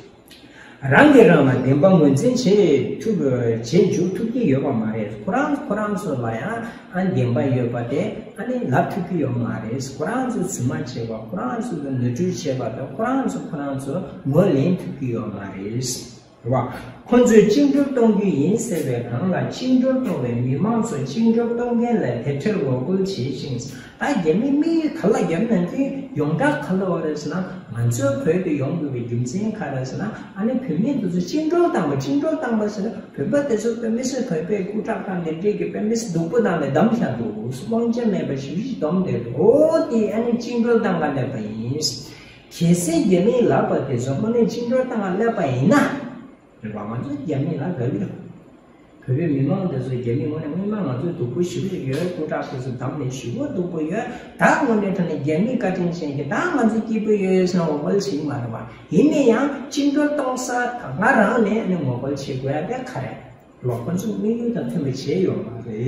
རང་གིས་རང་ལ་བདེན་པ་ངོས་འཛིན་བྱེད་ཐུབ་བྱེད་འཇུག་ཐུབ་ཀྱི་ཡོད་པ་མ་རེད། ཁོ་རང་ཁོ་རང་ཚོ་ལ་ཡང་ཨ་བདེན་པ་ཡོད་པ་དེ་ཨ་ནི་ལབ་ཐུབ་ཀྱི་ཡོད་མ་རེད། ཁོ་རང་ཚོ་རྫུན་མ་བྱེད་པ་ཁོ་རང་ཚོ་གི་ནོར་འཁྲུལ་བྱེད་པ་དང་ཁོ་རང་ཚོ་ཁོ་རང་ཚོ་ངོས་ལེན་ཐུབ་ཀྱི་ཡོད་མ་རེད། རེད་བ། ཁོ་ཚོས་བཅིངས་འགྲོལ་གཏོང་རྒྱུ་ཡིན་ཟེར་བའི་སྒང་ལ་བཅིངས་འགྲོལ་གཏོང་བའི་མི་མང་ཚོ་བཅིངས་འགྲོལ་གཏོང་མཁན་ལ་དེ་འཕྲལ་ངོ་རྒོལ་བྱེད་ཅིང་། ད་རྒྱ་མི་མི་ག་ལ་རྒྱབ་ནང་གི་ཡོངས་གྲགས་ག་ལ་བ་རེད་ཟེར་ན་ང་ཚོའི་བོད་དུ་ཡོང་དགོས་པའི་རྒྱུ་མཚན་ག་རེ་ཟེར་ན་ཨ་ནི་བོད་མི་དེ་ཚོ་བཅིངས་འགྲོལ་བཏང་བ་བཅིངས་འགྲོལ་བཏང་བ་ཟེར་ན་བོད་པ་དེ་ཚོ་དཔེ་མི་སྲིད་བོད་པའི་སྐུ་དྲག་དང་ལས་འབྲས་ཀྱི་དཔེ་མི་སྲིད་སྡུག་པོ་དང་ལས་བསྡམས་བཞག་འདུག་དབང་ཆ་མེད་པ་ཞིག་ཞིག་བསྡོམས་བསྡད་འདུག་འོ་དེ་ཨ་ནི་བཅིངས་འགྲོལ་བཏང་ག་སླེབས་པ་ཡིན། གལ་སྲིད་རྒྱ་མིས་ལབ་པ་དེ་ཚོ་དངོས་གནས་བཅིངས་འགྲོལ་བཏང་ག་སླེབས་པ་ཡིན་ན། རེད་བ། ང་ཚོ་རྒྱ་མི་ལ་དགའ་གི་རེད། བོད་པའི་མི་མང་དེ་ཚོ་རྒྱ་མིའི་ངོས་ནས་སྔོན་མ་ང་ཚོ་སྡུག་པོ་ཞེ་པོ་ཞིག་ཡོད། སྐུ་དྲག་དེ་ཚོ་བདམས་ནས་ཞེ་པོ་སྡུག་པོ་ཡོད། ད་དངོས་གནས་དྲང་གནས་རྒྱ་མིའི་བཀའ་དྲིན་ཅན་གྱི་ད་ང་ཚོ་སྐྱིད་པོ་ཡོད་ཟེར་ནས་ངོ་རྒོལ་བྱེད་ཀྱི་མ་རེད་པ། ཡིན་ན་ཡང་བཅིངས་འགྲོལ་གཏོང་ས་ད་ང་རང་ནས་ནི་ངོ་རྒོལ་བྱེད་དགོས་ཡ་དེ་ག་རེད། ལོག་པ་ཚོ་དམིགས་ཡུལ་དང་མཐུན་པ་བྱས་ཡོད་མ་རེད།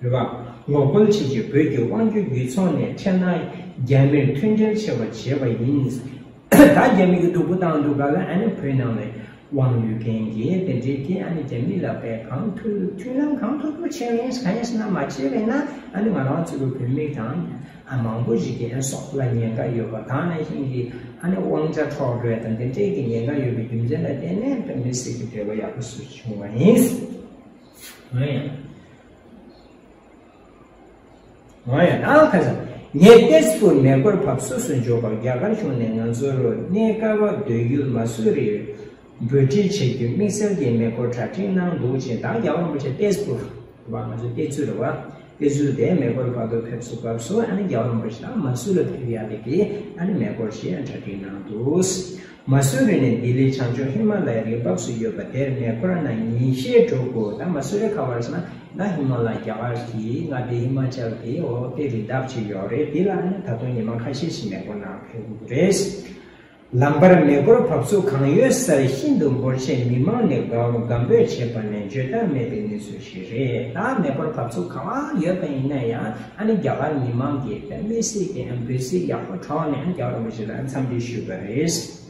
རེད་བ། ངོ་རྒོལ་བྱེད་ཀྱི་བོད་ཀྱི་དབང་སྒྱུར་སྒྲིག་འཛུགས་ནས་ཁྱེད་རང་རྒྱ་མིར་མཐུན་འབྲེལ་བྱེད་པ་བྱས་པ་ཡིན། ད་རྒྱ་མི་གི་སྡུག་པོ་བཏང་འདུག་ག་ལ། ཨ་ནི་བོད་ནང་ནས་དབང་ཡོད་མཁན་གྱི་དེ་འདྲའི་གི་ཨ་ནི་རྒྱ་མི་ལ་དཔེ་གང་ཐུབ་མཐུན་ལམ་གང་ཐུབ་ཐུབ་བྱས་ཡིན། གང་ཡིན་ཟེར་ན་མ་བྱས་པས་ན་ཨ་ནི་ང་རང་ཚོ་གི་བོད་མི་དང་ཨ་མང་པོ་ཞིག་གི་ཨ་སྲོག་ལ་ཉེན་ཁ་ཡོད་པ་དང་ནང་བཞིན་གྱི་ཨ་ནི་དབང་ཆ་འཕྲོག་འགྲོ་དང་དེ་འདྲའི་གི་ཉེན་ཁ་ཡོད་པའི་རྒྱུ་མཚན་ལ་བརྟེན་ནས་དཔེ་མི་སྲིད་ཀྱི་འབྲེལ་བ་ཡག་པོ་སུ་བྱུང་བ་ཡིན། ང་ཡང་ནའང་ཁ་སང་ངས་ཏེས་པུར་མེ་འཁོར་བབས་སུ་སུ་འཇོག་པར་རྒྱ་གར་གཞུང་ནས་ང་ཚོར་གནས་སྐབས་སྡོད་ཡུལ་མ་སུ་རིར་འབོད་འགྲེལ་བྱེད་རྒྱུའི་དམིགས་བསལ་གྱི་མེ་འཁོར་གྲ་སྒྲིག་གནང་འདུག་ཅེས། ད་རྒྱལ་བ་རིན་པོ་ཆེ་ཏེས་པུར་བ་ང་ཚོ་ཏེ་ཙུ་རེད་བ། ཏེ་ཙུ་དེ་མེ་འཁོར་བར་དུ་ཕེབས་སུ་བབས་སུ་ཨ་ནི་རྒྱལ་བ་རིན་པོ་ཆེ་དང་མ་སུ་ལ་ཕེབས་ཡ་དེ་གི་ཨ་ནི་མེ་འཁོར་ཞིག་གྲ་སྒྲིག་གནང་འདུག་མ་སུ་རི་ནས་ལྡི་ལི་བྱང་ཕྱོགས་ཧི་མ་ལ་ཡའི་རི་བབས་སུ་ཡོད་པ་དེར་མེ་འཁོར་ནང་ཉིན་ཤས་འགྲོ་དགོས། ད་མ་སུ་རི་ག་པར་ཟེར་ན་ད་ཧི་མ་ལ་རྒྱ་གར་གྱི་མངའ་སྡེ་ཧི་མ་ཅལ་གྱི་འོ་དེ་རི་འདབས་ཅིག་ཡོད་རེད། དེ་ལ་ནི་ད་དུང་ཉི་མ་ཁ་ཤས་ཤིག་མེ་འཁོར་ནང་ཕེབས་དགོས་ཀྱི་རེད། ལམ་བར་མེ་འཁོར་བབས་ཚུགས་གང་ཡོད་སར་ཤིན་ཏུ་འབོར་ཆེན་མི་མང་ནས་དགའ་དགའ་འབོད་བྱས་པ་ནས་བརྗོད་དག་མེད་པའི་གནས་ཚུལ་ཞིག་རེད། ད་མེ་འཁོར་བབས་ཚུགས་གང་ཡོད་པ་ཡིན་ན་ཡང་ཨ་ནི་རྒྱ་གར་མི་མང་གིས་དཔེ་མི་སྲིད་ཀྱི་ཨ་འབོད་ཚིག་ཡག་པོ་བྲོས་ནས་ཨ་ནི་རྒྱལ་བ་རིན་པོ་ཆེ་ལ་འཚམས་འདྲི་ཞུས་པ་རེད།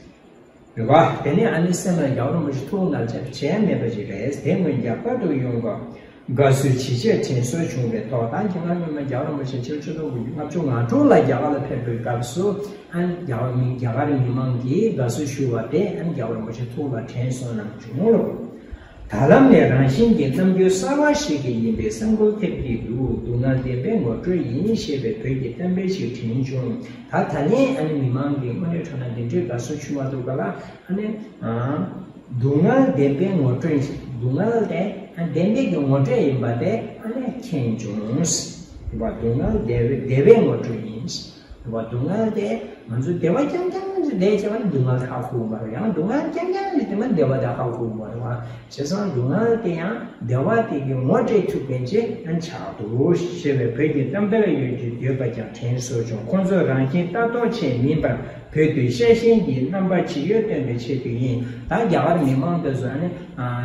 རེད་བ། དེ་ནས་ཨ་ནི་སེམས་ལ་རྒྱལ་བ་རིན་པོ་ཆེ་ཐུགས་ལ་བྱས་བྱས་མེད་པ་ཞིག་རེད། དེ་སྔོན་རྒྱ་གར་དུ་ཡོང་སྐབས་དགའ་བསུའི་བྱས་རྗེས་དྲན་གསོ་བྱུང་བའི་ཐོག་ད་ཁྱེད་རང་སྔོན་མ་རྒྱལ་བ་རིན་པོ་ཆེ་ཕྱི་ལོ་ཆིག་སྟོང་དགུ་བརྒྱ་ལྔ་བཅུ་ང་དྲུག་ལ་རྒྱ་གར་ལ་ཕེབས་པའི་སྐབས་སུ་ཨ་ནི་རྒྱ་གར་མི་རྒྱ་གར་མི་མང་གིས་དགའ་བསུ་ཞུ་བ་དེ་ཨ་ནི་རྒྱལ་བ་རིན་པོ་ཆེ་ཐུགས་ལ་དྲན་སོང་གནང་བྱུང་ལོ། ད་ལམ་ནས་རང་བཞིན་གྱི་རྣམ་འགྱུར་གསར་བ་ཞིག་གི་ཡིན་པའི་སེམས་ཁུར་ཐེབས་ཀྱི་འདུག་སྡུག་བསྔལ་བདེན་པའི་ངོ་སྤྲོད་ཡིན་ཞེས་པའི་བོད་ཀྱི་གཏམ་དཔེ་ཞིག་དྲན་བྱུང་། ད་ད་ནས་ཨ་ནི་མི་མང་གི་དངོས་གནས་དྲང་གནས་འདི་འདྲའི་དགའ་བསུ་ཞུ་བ་འདུག་ག་ལ། ཨ་ནི་ཨ་སྡུག་བསྔལ་བདེན་པའི་ངོ་སྤྲོད། སྡུག་བསྔལ་དེ་ཨ་བདེན་པའི་གི་ངོ་སྤྲོད་ཡིན་པ་དེ་ཨ་ནི་མཁྱེན་བྱུང་། སྡུག་བསྔལ་བདེ་བའི་བདེ་བའི་ངོ་སྤྲོད་ཡིན། སྡུག་བསྔལ་དེ་ང་ཚོ་བདེ་བ་རྐྱང་རྐྱང་ཅིག་བསྡད་བྱས་པ་ནི་སྡུག་བསྔལ་ཧ་གོ་གི་མ་རེད། ཡང་སྡུག་བསྔལ་རྐྱང་རྐྱང་ཅིག་བསྡད་ན་བདེ་བ་དེ་ཧ་གོ་གི་མ་རེད་བ། བྱས་ཙང་སྡུག་བསྔལ་དེ་ཡང་བདེ་བ་དེ་གི་ངོ་སྤྲད་ཐུབ་མཁན་ཅིག་ཨ་ཆགས་འདུག་ཞེས་པའི་བོད་ཀྱི་གཏམ་དཔེ་ཡོད་ཀྱི་ཡོད་པ་ཀྱང་དྲན་གསོ་བྱུང་། ཁོང་ཚོས་རང་བཞིན་ལྟ་རྟོག་ཅན་མིན་པར་བོད་དུ་ཤ་ཞེན་གྱི་རྣམ་པ་ཇི་ཡོད་སྟོན་པའི་ཆེད་དུ་ཡིན། ད་རྒྱ་གར་མི་མང་དེ་ཚོ་ཨ་ནི་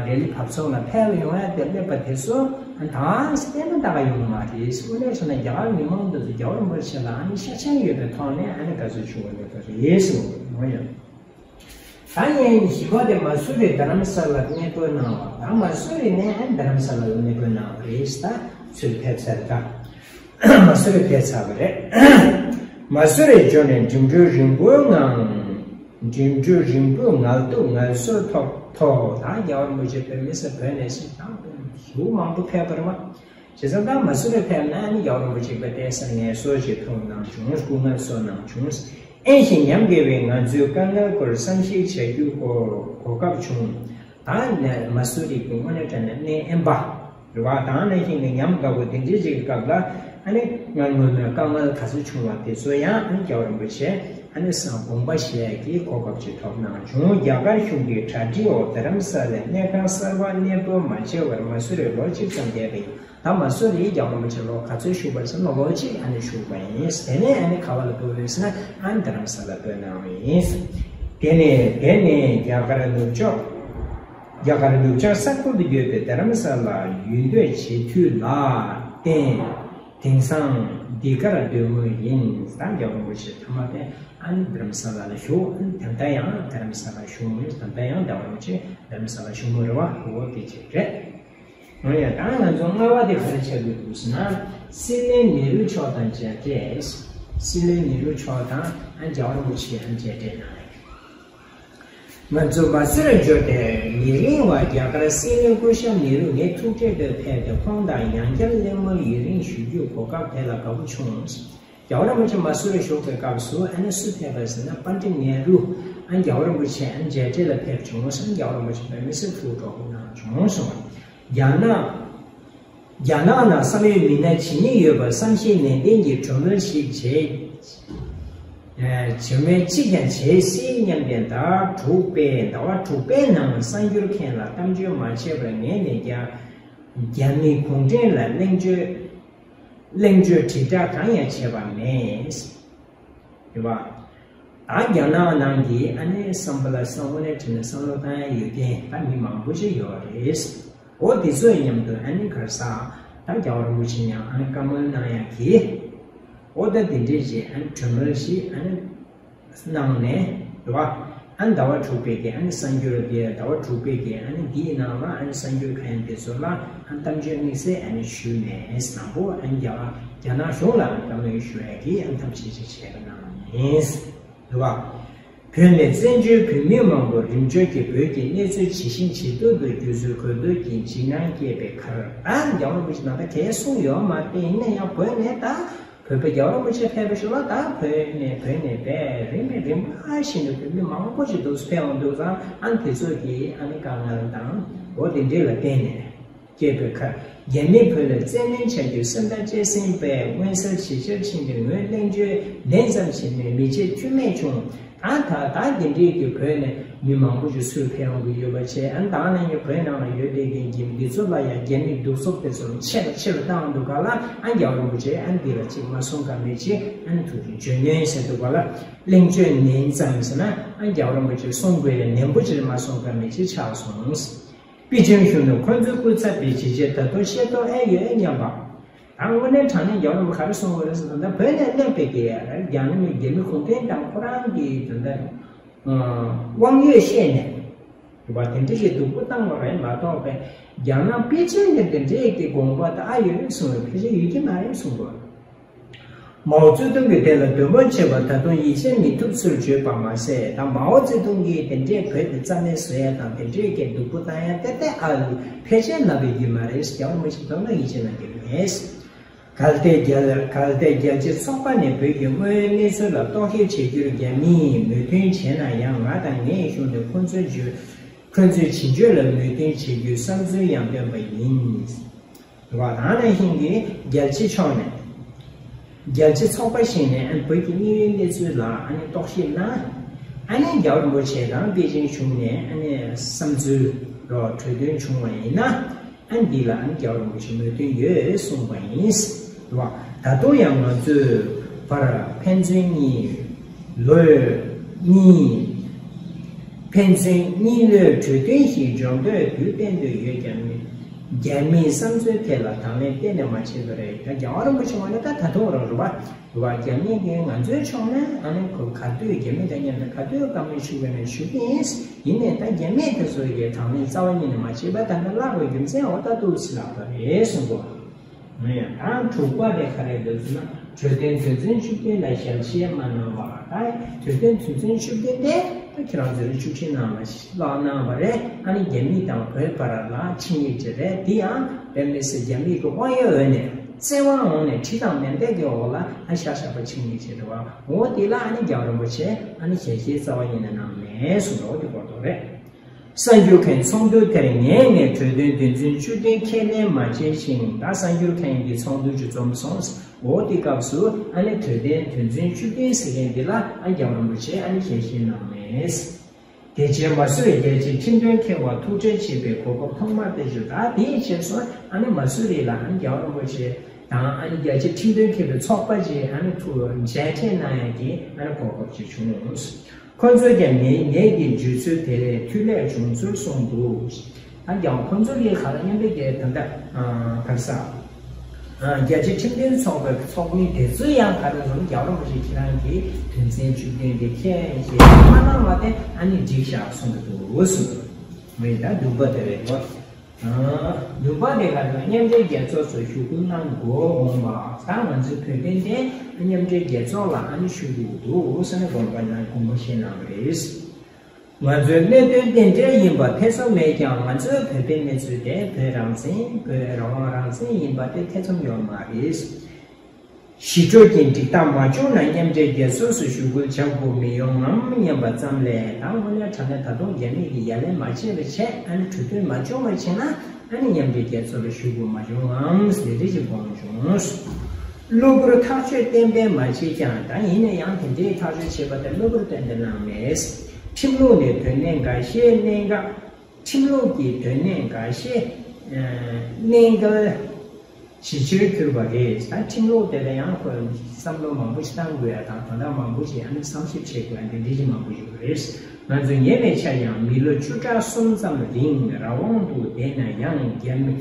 རེ་ལི་བབས་ཚོགས་ལ་ཕེབས་ཡོང་ཡ་དེ་སླེབས་པ་དེ་ཚོ་ད་སྟན་མ་ད་ག་ཡོང་མ་རེད། དངོས་གནས་བྱས་ན་རྒྱ་གར་མི་མང་དེ་ཚོ་རྒྱལ་བ་རིན་པོ་ཆེ་ལ་ཨ་ནི་ཤ་ཞེན་ཡོད་པའི་ཐོག་ནས་ཨ་ནི་དགའ་བསུ་ཞུ་བ་ཡོད་པ་རེད་ཟེར་བ་ཡོད། ད་ངས་བཞི་པ་དེ་མ་སུ་རི་དྷ་རམ་ས་ལར་གནས་སྤོས་གནང་བ། ད་མ་སུ་རི་ནས་ཨ་ནི་དྷ་རམ་ས་ལར་གནས་སྤོས་གནང་བ་རེད། ད་ཚུར་ཕེབས་ཚར་ད། མ་སུ་རི་ཕེབས་ཚར་བ་རེད། མ་སུ་རི་འབྱོར་ནས་འགྲིམ་འགྲུལ་རིང་པོའི་ངང་། འགྲིམ་འགྲུལ་རིང་པོའི་ངལ་དུབ་ངལ་གསོའི་ཐོག་ཐོག་ད་རྒྱལ་བ་རིན་པོ་ཆེ་བོད་མི་སེར་བོད་ནས་ཕྱིན་དང་ལྷག་མང་པོ་ཕེབས་པ་རེད་བ། བྱས་ཙང་ད་མ་སུ་རི་ཕེབས་ན་ནི་རྒྱལ་བ་རིན་པོ་ཆེ་གི་བསྟན་ས་ངལ་གསོ་ཞིག་ཐོབ་གནང་བྱུང་། སྐུ་ངལ་གསོ་གནང་བྱུང་། དབེན་ཞིང་ཉམས་དགའ་བའི་ང་ཚོའི་དཀའ་ངལ་སྐོར་བསམ་གཞིག་བྱ་རྒྱུའི་སྐོར་གོ་སྐབས་བྱུང་། ད་ནས་མ་སུ་རི་གི་དངོས་གནས་དྲང་གནས་གནས་དབེན་པ་རེད་བ། ད་ནང་བཞིན་གྱི་ཉམས་དགའ་པོ་དེ་འདྲའི་ཅིག་གི་སྐབས་ལ་ཨ་ནི་ང་སྔོན་མའི་དཀའ་ངལ་ག་ཚོད་བྱུང་བ་དེ་ཚོ་ཡང་ཨ་ནི་རྒྱལ་བ་རིན་པོ་ཆེ་ཨ་ནི་སང་དགོངས་པ་བཞེས་ཀྱི་གོ་སྐབས་ཅིག་ཐོབ་གནང་བྱུང་། རྒྱ་གར་གཞུང་གི་གྲ་སྒྲིག་འོག་རྡ་རམ་ས་ལའི་གནས་ཁང་གསར་པར་གནས་སྤོ་མ་བྱས་པར་མ་སུ་རི་ལོ་གཅིག་ཙམ་བསྡད་པ་ཡིན། ད་མ་སུ་རི་རྒྱལ་བ་རིན་པོ་ཆེ་ལོ་ག་ཚོད་བཞུགས་པ་རེད་ཟེར་ན་ལོ་གཅིག་ཨ་ནི་བཞུགས་པ་ཡིན། དེ་ནས་ཨ་ནི་ག་པ་ལ་སྤོས་པ་ཡིན་ཟེར་ན་ཨ་ནི་རྡ་རམ་ས་ལར་སྤོས་གནང་བ་ཡིན། དེ་ནས་དེ་ནས་རྒྱ་གར་ནུབ་ཕྱོགས། རྒྱ་གར་ནུབ་བྱང་ས་ཁུལ་དུ་ཡོད་པའི་རྡ་རམ་ས་ལར་ཡུལ་སྡོད་བྱེད་དུས་ལ་བརྟེན། དེང་སང་འདི་གར་སྡོད་མུས་ཡིན། ད་རྒྱལ་བ་རིན་པོ་ཆེ་མཐའ་མ་དེ་ཨ་ནི་རྡ་རམ་ས་ལ་ལ་བཞུགས། ཨ་ནི་ད་ལྟ་ཡང་རྡ་རམ་ས་ལ་བཞུགས་མུས། ད་ལྟ་ཡང་རྒྱལ་བ་རིན་པོ་ཆེ་རྡ་རམ་ས་ལ་བཞུགས་མུས་རེད་བ། འོ་དེ་ཅིག་རེད། འོ་ཡ། ད་ང་ཚོ་ལྔ་པ་དེ་ག་རེ་ཆགས་ཀྱི་འདུག་ཟེར་ན། སྲིད་བློན་ནེ་རུ་མཆོག་དང་མཇལ་འཕྲད། སྲིད་བློན་ནེ་རུ་མཆོག་དང་ཨ་རྒྱལ་བ་རིན་པོ་ཆེ་ཨ་མཇལ་འཕྲད་གནང་ཡོད། ང་ཚོ་མ་སུ་རི་འབྱོར་ཏེ་མི་རིང་བར་རྒྱ་གར་སྲིད་བློན་སྐུ་ཞབས་ནེ་རུ་ངའི་ཐུག་འཕྲད་དུ་ཕེབས་ཏེ་ཁོང་དང་ཡང་བསྐྱར་གླེང་མོལ་ཡུན་རིང་ཞུ་རྒྱུའི་གོ་སྐབས་དེ་ལ་དགའ་པོ་བྱུང་། རྒྱལ་བ་རིན་པོ་ཆེ་མ་སུ་རི་བཞུགས་པའི་སྐབས་སུ་ཨ་ནི་སུ་ཕེབས་པ་ཟེར་ན་པཎ་ཌི་ཏ་ནེ་རུ་ཨ་རྒྱལ་བ་རིན་པོ་ཆེ་ཨ་མཇལ་འཕྲད་ལ་ཕེབས་བྱུང་སོང་། རྒྱལ་བ་རིན་པོ་ཆེ་དཔེ་མི་སྲིད་ཐུགས་སྤྲོ་པོ་གནང་བྱུང་སོང་། རྒྱ་ནག་རྒྱ་ནག་ནང་བསམ་ཡས་མི་སྣ་ཇི་སྙེད་ཡོད་པར་བསམ་ཤེས་ནན་ཏན་གྱིས་གྲོས་མོལ་ཞིག་བྱེད། ཨ་གྲོས་མོལ་གཅིག་ཀྱང་བྱེད་སྲིད་སྙམ་པའི་ཟླ་དྲུག་པའི་ཟླ་བ་དྲུག་པའི་ནང་གསར་འགྱུར་མཁན་ལ་གཏམ་བརྗོད་མ་བྱས་པར་ངས་ནས་ཀྱང་ རྒྱ་མི་གུང་ཁྲན་ལ་གླེང་བརྗོད་གླེང་བརྗོད་དྲིལ་བསྒྲགས་གང་ཡང་བྱས་པ་མེད། རེད་བ། ད་རྒྱ་ནག་ནང་གི་ཨ་ནི་བསམ་པ་ལ་བསམ་དངོས་གནས་དྲིས་ན་བསམ་བློ་བཏང་ཡ་ཡོད་མཁན་ད་མི་མང་པོ་ཞིག་ཡོད་རེད། འོ་དེ་ཚོའི་མཉམ་དུ་ཨ་ནི་ག་རེ་ཟེར། ད་རྒྱལ་བ་རིན་པོ་ཆེ་མཉམ་ཨ་ནི་བཀའ་མོལ་གནང་ཡ་གི། འོ་ད་དེ་འདྲས་ཀྱི་ཨ་ནི་གྲོས་མོལ་ཞིག་ཨ་ནི་གནང་ནས་རེད་བ། ཨ་ནི་ཟླ་བ་དྲུག་པའི་གི་ཨ་ནི་གསར་འགྱུར་དེ་ཟླ་བ་དྲུག་པའི་གི་ཨ་ནི་འདིའི་ནང་ལ་ཨ་ནི་གསར་འགྱུར་གང་ཡིན་དེ་ཚོ་ལ་ཨ་ནི་གཏམ་བརྗོད་དམིགས་བསལ་ཨ་ནི་ཞུས་ནས་དང་པོ་ཨ་ནི་རྒྱ་རྒྱ་ནག་གཞུང་ལ་ཨ་ནི་བཀའ་མོལ་ཞུ་ཡ་གི་ཨ་ནི་ཐབས་ཤེས་ཤིག་བྱས་པ་གནང་ནས་རེད་བ། བོད་ནས་བཙན་བྱོལ་བོད་མི་མང་པོ་རིམ་བྱོན་གྱིས་བོད་ཀྱི་གནས་ཚུལ་ཇི་བཞིན་ཇི་ལྟར་དུ་བསྒྱུར་ཚུལ་གོ་ཐོས་ཀྱི་འཇིགས་སྣང་སྐྱེས་པའི་ཁར། ད་རྒྱལ་བ་རིན་པོ་ཆེ་ནང་ད་གས་གསུངས་ཡོད་མ་རེད། ཡིན་ན་ཡང་བོད་ནས་ད་བོད་པ་རྒྱལ་བ་རིན་པོ་ཆེ་ཕེབས་པ་ཞིག་ལ་ད་བོད་ནས་བོད་ནས་བས་རིམ་པས་རིམ་པ་བཞིན་དུ་བོད་མི་མང་པོ་ཞིག་འདུག་ཕེབས་འོང་འདུག་ཙང་ཨ་ནི་དེ་ཚོ་གི་ཨ་ནི་དཀའ་ངལ་དང་འོ་དེ་འདྲས་ལ་བརྟེན་ནས། སྐྱེས་པའི་ཁར། རྒྱ་མིས་བོད་ལ་བཙན་གནོན་བྱ་རྒྱུའི་སེམས་ཐག་བཅད་ཟིན་པས་མངོན་གསལ་ཇེ་ཆེར་ཕྱིན་ཏེ་ངོས་གླེང་བརྗོད་ནན་ཙམ་བྱས་ནས་མི་བྱེད་རྒྱུ་མེད་བྱུང་། ད་ད་ད་དེ་འདྲའི་གི་བོད་ནས་མི་མང་པོ་ཞིག་ཚུར་ཕེབས་ཡོང་གི་ཡོད་པ་བྱས། ཨ་ནི་ད་ནང་གི་བོད་ནང་ལ་ཡོད་བསྡད་མཁན་གྱི་འདི་ཚོ་ལ་ཡང་རྒྱ་མིས་གདུག་རྩུབ་དེ་ཚོ་ཆེ་རུ་ཆེ་རུ་བཏང་འདུག་ག་ལ། ཨ་རྒྱལ་བ་རིན་པོ་ཆེ་ཨ་ནི་འདི་ལ་གཅིག་མ་གསུང་ག་མེད་ཅིག་ཨ་ནི་ཐུགས་ཀྱི་བརྗོད་ནོན་ཟེར་འདུག་ག་ལ། གླེང་བརྗོད་ནན་ཙམ་ཟེར་ན་ཨ་རྒྱལ་བ་རིན་པོ་ཆེ་གསུང་དགོས་ཡ་ནན་པོ་ཅིག་མ་གསུང་ག་མེད་ཅིག་ཆགས་སོང་། པེ་ཅིང་གཞུང་ནས་ཁོ་ཚོའི་སྐུ་ཚབ་པའི་བྱས་རྗེས་ད་དུང་ཤེས་རྟོགས་ཨེ་ཡོད་སྙམ་པ། ད་དངོས་གནས་དྲང་གནས་རྒྱལ་བ་རིན་པོ་ག་རེ་གསུངས་པ་རེད་ཟེར་ན། ད་བོད་ནས་སླེབས་པའི་གི་རྒྱ་ནག་མི་རྒྱ་མི་གུང་ཁྲན་ཏང་ཁོ་རང་གི་ད་ལྟ་དབང་ཡོད་བཤད་ནས་རེད་པ། དེ་འདྲ་ཞིག་སྡུག་པོ་བཏང་བ་རེད་མ་གཏོགས་པའི་རྒྱ་ནག་པེ་ཅིང་གི་དེ་འདྲའི་གི་དགོངས་པ་ད་ཨ་ཡོད་གསུངས་པའི་ཕལ་ཆེར་ཡོད་ཀྱི་མ་རེད་གསུངས་པ། མའོ་ཙེ་ཏུང་གིས་དེ་ལ་འདུན་པ་ཆེ་བ་ད་དུང་ཡིད་ཆེས་མི་ཐུབ་ཚུལ་བརྗོད་པ་མ་ཟད། ད་མའོ་ཙེ་ཏུང་གིས་དེ་འདྲའི་བོད་དེ་རྩ་མེད་བཟོ་ཡ་དང་དེ་འདྲའི་གི་སྡུག་པོ་བཏང་ཡ་ཏན་ཏན་ཨ་ཕལ་ཆེར་ལབ་པའི་རྒྱུ་མ་རེད། རྒྱལ་བ་རིན་པོ་ཆེ་མདོར་ན་ཡིད་ཆེས་གནང་གི་མེད། གལ་ཏེ་རྒྱལ་གལ་ཏེ་རྒྱལ་སྤྱིའི་ཚོགས་པ་ནས་བོད་ཀྱི་དངོས་ཡོད་གནས་ཚུལ་ལ་རྟོག་ཞིབ་བྱེད་རྒྱུར་རྒྱ་མིས་མོས་མཐུན་བྱས་ན་ཡང་། ང་དང་ངའི་གཞུང་ནས་ཁོ་ཚོའི་བརྗོད་ཁོ་ཚོའི་བྱེད་སྤྱོད་ལ་མོས་མཐུན་བྱེད་རྒྱུའི་བསམ་ཚུལ་ཡང་བཏོན་པ་ཡིན། རེད་བ། ད་ནང་བཞིན་གྱི་རྒྱལ་སྤྱི་ཕྱོགས་ནས་རྒྱལ་སྤྱི་ཚོགས་པ་ཞིག་ནས་ཨ་ནི་བོད་ཀྱི་དངོས་ཡོད་གནས་ཚུལ་ལ་ཨ་ནི་རྟོག་ཞིབ་གནང་། ཨ་ནི་རྒྱལ་བ་རིན་པོ་ཆེ་དང་པེ་ཅིང་གཞུང་ནས་ཨ་ནི་བསམ་ཚུལ་རོགས་གྲོས་མཐུན་བྱུང་བ་ཡིན་ན། ཨ་ནི་འདི་ལ་ཨ་ནི་རྒྱལ་བ་རིན་པོ་ཆེ་མོས་མཐུན་ཡོད་གསུངས་པ་ཡིན། རེད་བ། ད་དུང་ཡང་ང་ཚོའི་བར་ཕན་ཚུན་གཉིས་ལོ་གཉིས། ཕན་ཚུན་གཉིས་ལོའི་གྲོས་མཐུན་ཞིག་འཇོག་འདོད་དུས་གཏན་དུ་ཡོད་ཀྱང་། རྒྱ་མིའི་བསམ་ཚུལ་ཐད་ལ་དང་ལེན་གཏན་ནས་མ་བྱས་པ་རེད། ད་རྒྱལ་བ་རིན་པོ་ཆེ་ངོས་ནས་ད་ད་དུང་རང་རེད་བ། རེད་བ། རྒྱ་མི་གིས་ང་ཚོའི་ཕྱོགས་ནས་ཨ་ནི་ཁོ་ག་དུས་རྒྱ་མི་དང་མཉམ་དུ་ག་དུས་བཀའ་མོལ་ཞུ་དགོས་ན་ཞུ་གི་ཡིན། ཡིན་ནའི་ད་རྒྱ་མིས་དེ་ཚོ་གི་དང་ལེན་རྩ་བ་ཉིད་ནས་མ་བྱས་པ་ད་ལྟ་བརླག་པའི་རྒྱུ་མཚན་འོ་ད་ཏོག་ཙམ་ལྷག་པ་རེད་གསུངས་འདུག་ངས་ཡང་ད་དྲུག་པ་དེ་ག་རེ་འདུག་ཟེར་ན། གྲོས་མཐུན་དོན་ཚན་བཅུ་བདུན་ལ་ཞལ་བཞེས་མ་གནང་བ། ད་གྲོས་མཐུན་དོན་ཚན་བཅུ་བདུན་དེ་ད་ཁྱེད་རང་ཚོས་བཅུ་བཞི་ནང་ལ་བཀླགས་གནང་བ་རེད། ཨ་ནི་རྒྱ་མི་དང་བོད་བར་ལ་ཆིངས་ཡིག་ཅིག་རེད། དེ་ཡང་དཔེ་མི་སྲིད་རྒྱ་མི་གི་དབང་ཡོད་འོག་ནས་བཙན་དབང་འོག་ནས་གྲི་དང་མེ་མདའ་གི་འོག་ལ་ཨ་ཤ་ཤ་པ་ཆིངས་ཡིག་ཅིག་རེད་བ། འོ་དེ་ལ་ཨ་ནི་རྒྱལ་བ་རིན་པོ་ཆེ་ཨ་ནི་ཞལ་བཞེས་རྩ་བ་ཉིད་ནས་གནང་མེད་གསུངས་འདུག་དེ་སྐོར་དུ་རེད། གསར་འགྱུར་མཁན་ཚོགས་འདུ་དེར་ངས་ངས་གྲོས་མཐུན་དོན་ཚན་བཅུ་བདུན་ཁས་ལེན་མ་བྱས་ཤིང་། ད་གསར་འགྱུར་མཁན་གྱི་ཚོགས་འདུ་ཅིག་འཛོམས་སོང་། འོ་དེ་སྐབས་སུ་ཨ་ནི་གྲོས་མཐུན་དོན་ཚན་བཅུ་བདུན་ཟེར་མཁན་འདི་ལ་ཨ་རྒྱལ་བ་རིན་པོ་ཆེ་ཨ་ནི་ཞལ་བཞེས་གནང་མེད། དེ་རྗེས་མ་སུ་རི་རྒྱལ་སྤྱིའི་ཁྲིམས་དོན་འཁེལ་བར་ཐུག་འཕྲད་བྱེད་པའི་གོ་སྐབས་ཐོག་མ་དེ་བརྗོད། ད་དེའི་རྗེས་སུ་ཨ་ནི་མ་སུ་རི་ལ་ཨ་ནི་རྒྱལ་བ་རིན་པོ་ཆེ་དང་ཨ་ནི་རྒྱལ་སྤྱིའི་ཁྲིམས་དོན་འཁེལ་བའི་ཚོགས་པ་ཅིག་ཨ་ནི་ཐུག་མཇལ་འཕྲད་གནང་ཡག་གི་ཨ་ནི་གོ་སྐབས་ཅིག་བྱུང་། ཁོ་ཚོས་ཀྱང་ངེད་ངེད་ཀྱི་བརྗོད་ཚུལ་དེ་ལས་འཐུས་ལེགས་བྱུང་ཚུལ་གསུངས་འདུག་ད་ཀྱང་ཁོ་ཚོ་གིས་ག་ལ་མཉམ་འབྲེལ་རྒྱལ་ད་ལྟ་ག་རེ་ཟེར། རྒྱལ་སྤྱིའི་ཁྲིམས་དོན་ཚོགས་པའི་ཚོགས་མི་དེ་ཚོས་ཡང་ག་རེ་ཟེར། རྒྱལ་བ་རིན་པོ་ཆེ་ཁྱེད་རང་གིས་དོན་ཚན་བཅུ་བདུན་དེ་མཁྱེན་ཞེས་མ་གནང་བ་དེ་ཨ་ནི་འགྲིག་ཤག་གསུངས་ཀྱི་འདུག་ཟེར། ངས་ད་བདུན་པ་དེ་རེད་བ། བདུན་པ་དེ་ག་ཚོད་མཉམ་འབྲེལ་རྒྱལ་ཚོགས་སུ་ཞུ་སྐུལ་གནང་དགོས་འོང་བ། ད་ང་ཚོའི་བོད་དོན་དེ་མཉམ་འབྲེལ་རྒྱལ་ཚོགས་ལ་ཨ་ནི་ཞུ་དགོས་ཀྱི་འདུག་ཟེར་ནས་དགོངས་པ་གནང་དགོངས་པ་བཞེས་གནང་བ་རེད། ང་ཚོའི་གནད་དོན་དེ་འདྲ་ཡིན་པ་ཐེ་ཚོམ་མེད་ཀྱང་། ང་ཚོའི་བོད་པའི་གནས་ཚུལ་དེ་བོད་རང་བཙན་བོད་རང་དབང་རང་བཙན་ཡིན་པ་དེ་ཐེ་ཚོམ་ཡོད་མ་རེད། ཞི་གྲོས་ཀྱི་འགྲིག་སྟངས་མ་བྱུང་ན་མཉམ་འབྲེལ་རྒྱལ་ཚོགས་སུ་ཞུ་སྐུལ་བྱ་དགོས་མི་ཡོང་ངམ་སྙམ་པ་ཙམ་ལས། ད་དངོས་གནས་དྲང་གནས་ད་དུང་རྒྱ་མི་གིས་ཡ་ལན་མ་བྱས་པ་བྱས། ཨ་ནི་གྲོས་མཐུན་མ་བྱུང་བ་བྱས་ན་ཨ་ནི་མཉམ་འབྲེལ་རྒྱལ་ཚོགས་ལ་ཞུ་དགོས་མ་བྱུང་ངམ་ཟེར་རེ་ཞིག་དགོངས་བྱུང་། གློ་བུར་ཐག་གཅོད་གཏན་འབེབས་མ་བྱས་ཀྱང་། ད་ཡིན་ན་ཡང་དེ་འདྲའི་ཐག་གཅོད་བྱས་པ་དེ་གློ་བུར་གཏན་འབེབས་གནང་མེད། ཁྲིམས་ལུགས་ནས་དོན་གནད་འགའ་ཤས་གནད་འགག་ཁྲིམས་ལུགས་ཀྱི་དོན་གནད་འགའ་ཤས་ གནད་འགག་ཇེ་ཆེར་གྱུར་པ་རེད། ད་ཁྲིམས་ལུགས་དེ་ལ་ཡང་ཁོས་བསམ་བློ་མང་པོ་ཞིག་བཏང་དགོས་ཡ་དང་དོན་དག་མང་པོ་ཞིག་ཨ་ནི་བསམ་ཞིབ་བྱེད་དགོས་ཡ་འདི་འདྲ་ཞིག་མང་པོ་ཡོད་པ་རེད། ང་ཚོ་ཉེ་བའི་ཆར་ཡང་མི་ལོ་བཅུ་ཕྲག་གསུམ་ཙམ་རིང་རང་དབང་དུ་བསྡད་ན་ཡང་རྒྱ་མི་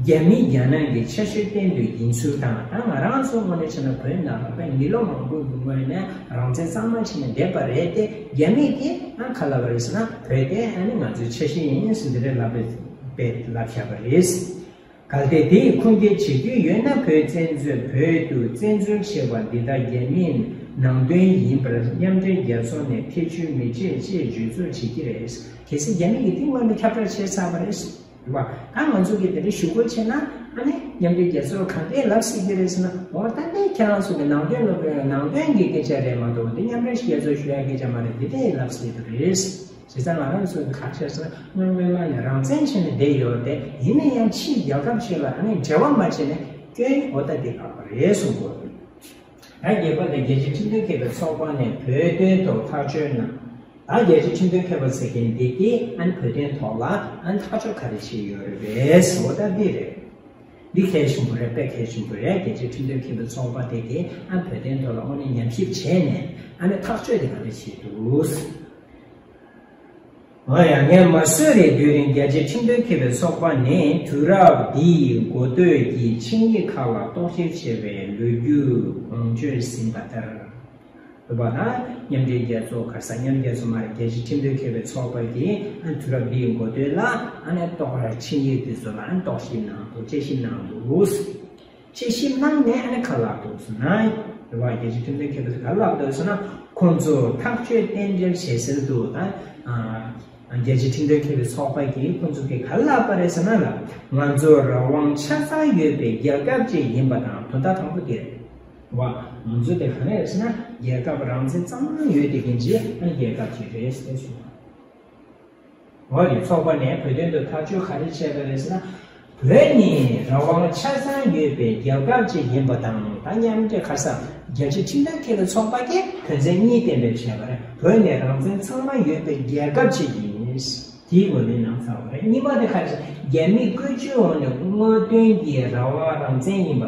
རྒྱ་མི་རྒྱ་ནག་གི་ཆ་ཤས་གཏན་དུ་ཡིན་ཚུལ་དང་ད་ང་རང་ཚོ་དངོས་གནས་བྱས་ན་བོད་ནང་ལ་དཔེ་མི་ལོ་མང་པོའི་སྔོན་ནས་རང་བཙན་གཙང་མ་བྱས་ནས་བསྡད་པ་རེད་དེ་རྒྱ་མི་དེ་ཨ་ག་ལབ་པ་རེད་ཟེར་ན་བོད་དེ་ཨ་ནི་ང་ཚོའི་ཆ་ཤས་ཡིན་ཟེར་འདི་འདྲ་ལབ་པའི་དཔེ་ལབ་བཞག་པ་རེད། གལ་ཏེ་དེ་ཡི་ཁུངས་སྐྱེལ་བྱེད་རྒྱུ་ཡོད་ན་བོད་བཙན་འཛུལ་བོད་དུ་བཙན་འཛུལ་བྱས་པ་འདི་དག་རྒྱ་མིའི་ནང་དོན་ཡིན་པར་མཉམ་འབྲེལ་རྒྱལ་ཚོགས་ནས་ཐེ་བྱུས་མི་བྱེད་ཅེས་བརྗོད་ཚུལ་བྱེད་ཀྱི་རེད། གལ་སྲིད་རྒྱ་མི་གིས་དེ་སྔོན་ནས་ཁྱབ་བསྒྲགས་བྱས་ཚར་བ་རེད། རེད་བ། ད་ང་ཚོ་གིས་དེ་འདྲ་ཞུ་དགོས་བྱས་ན་ཨ་ནི་མཉམ་འབྲེལ་རྒྱལ་ཚོགས་གང་འདྲས་ལབ་སྲིད་ཀྱི་རེད་ཟེར་ན་འོ་ད་ནི་ཁྱེད་རང་ཚོ་གི་ནང་དོན་ལབ་པའི་ནང་དོན་གྱི་སྐད་ཆ་རེད་མ་གཏོགས་འདི་མཉམ་འབྲེལ་རྒྱལ་ཚོགས་ཞུ་ཡ་སྐད་ཆ་མ་རེད་འདི་འདྲས་ལབ་སྲིད་ཀྱི་རེད། བྱས་ཙང་ང་རང་ཚོ་གི་ཁ་ཤས་སུ་སྔོན་སྔོན་མ་ནས་རང་བཙན་བྱས་ནས་བསྡད་ཡོད་དེ་ཡིན་ན་ཡང་ཕྱིའི་རྒྱལ་ཁབ་ཞིག་ལ་ཨ་ནི་འབྲེལ་བ་མ་བྱས་ནས་སྐྱོན་འོ་ད་དེ་ཁག་པ་རེད་གསུངས་དགོས། ད་རྒྱལ་ཁབ་དང་རྒྱལ་སྤྱིའི་ཁྲིམས་དོན་མཁས་པའི་ཚོགས་པ་ནས་བོད་དོན་ཐོག་ཐག་གཅོད་གནང་། ད་རྒྱལ་སྤྱིའི་ཁྲིམས་དོན་མཁས་པ་ཟེར་མཁན་འདི་གིས་ཨ་ནི་བོད་དོན་ཐོག་ལ་ཨ་ནི་ཐག་གཅོད་ག་རེ་བྱས་ཡོད་རེད་པས་འོ་ད་འདི་རེད། འདི་གལ་ཆེན་པོ་རེད་དཔེ་གལ་ཆེན་པོ་རེད་རྒྱལ་སྤྱིའི་ཁྲིམས་དོན་མཁས་པའི་ཚོགས་པ་དེ་གིས་ཨ་ནི་བོད་དོན་ཐོག་ལ་དངོས་གནས་ཉམས་ཞིབ་བྱས་ནས་ཨ་ནི་ཐག་གཅོད་དེ་ག་རེ་བྱས་འདུག་འོ་ཡ། ངས་མ་བཟོད་རེ་དུས་རིང་རྒྱལ་སྤྱིའི་ཁྲིམས་དོན་མཁས་པའི་ཚོགས་པ་ནས་དུས་རབས་འདིའི་འགོ་སྟོད་ཀྱི་ཆིངས་ཡིག་ཁག་ལ་རྟོག་ཞིབ་བྱས་པའི་ལོ་རྒྱུས་གོང་བརྗོད་ཟིན་པ་ལྟར། རེད་པ། ད་མཉམ་འབྲེལ་རྒྱལ་ཚོགས་ག་ས་མཉམ་རྒྱལ་ཚོགས་མ་རེད་རྒྱལ་སྤྱིའི་ཁྲིམས་དོན་མཁས་པའི་ཚོགས་པ་གིས་ཨ་དུས་རབས་འདིའི་འགོ་སྟོད་ལ་ཨ་ནི་རྟོག་ར་ཆིངས་ཡིག་དེ་ཚོ་ལ་ཨ་ནི་རྟོག་ཞིབ་གནང་འདུག་དཔྱད་ཞིབ་གནང་འདུག་དཔྱད་ཞིབ་གནང་ནས་ཨ་ནི་ག་ལབ་འདུག་ཟེར་ན། རེད་བ། རྒྱལ་སྤྱིའི་ཁྲིམས་དོན་མཁས་པ་ཚོས་ག་ལབ་འདུག་ཟེར་ན། ཁོང་ཚོ་ཐག་གཅོད་རྟེན་འབྲེལ་བྱེད་སྲོལ་འདུག་ད། ཨ། རྒྱལ་སྤྱིའི་ཁྲིམས་དོན་མཁས་པའི་ཚོགས་པ་གིས་ཁོང་ཚོ་གིས་ག་ལབ་པ་རེད་ཟེར་ན་ལ། ང་ཚོ་རང་དབང་ཆ་ཚང་ཡོད་པའི་རྒྱལ་ཁབ་ཅིག་ཡིན་པ་དང་དོན་དག་དང་པོ་དེ་རེད། རེད་བ། ང་ཚོ་དེ་ག་རེ་རེད་ཟེར་ན་རྒྱལ་ཁབ་རང་བཙན་གཙང་མ་ཡོད་དེ་གིན་ཅིག་ཨ་རྒྱལ་ཁབ་ཅིག་རེད་ཟེར་གསུངས། འོ་རེད། ཚོགས་པ་ནས་བོད་དོན་དུ་ཐག་གཅོད་ག་རེ་བྱས་པ་རེད་ཟེར་ན། བོད་ནི་རང་དབང་ཆ་ཚང་ཡོད་པའི་རྒྱལ་ཁབ་ཅིག་ཡིན་པ་དང་ད་མཉམ་འབྲེལ་ག་ས་རྒྱལ་སྤྱིའི་ཁྲིམས་དོན་མཁས་པའི་ཚོགས་པ་གིས་དོན་ཚན་གཉིས་གཏན་འབེབས་བྱས་པ་རེད། བོད་ནི་རང་བཙན་ཚང་མ་ཡོད་པའི་རྒྱལ་ཁབ་ཅིག་ཡིན། དེའི་ངོས་ནས་གནང་ཚར་བ་རེད། གཉིས་པ་དེ་ག་རེ་ཟེར་ན་རྒྱ་མིའི་བཀོད་ཇུས་འོག་ནས་དངོས་དོན་གྱི་རང་དབང་རང་བཙན་ཡིན་པ།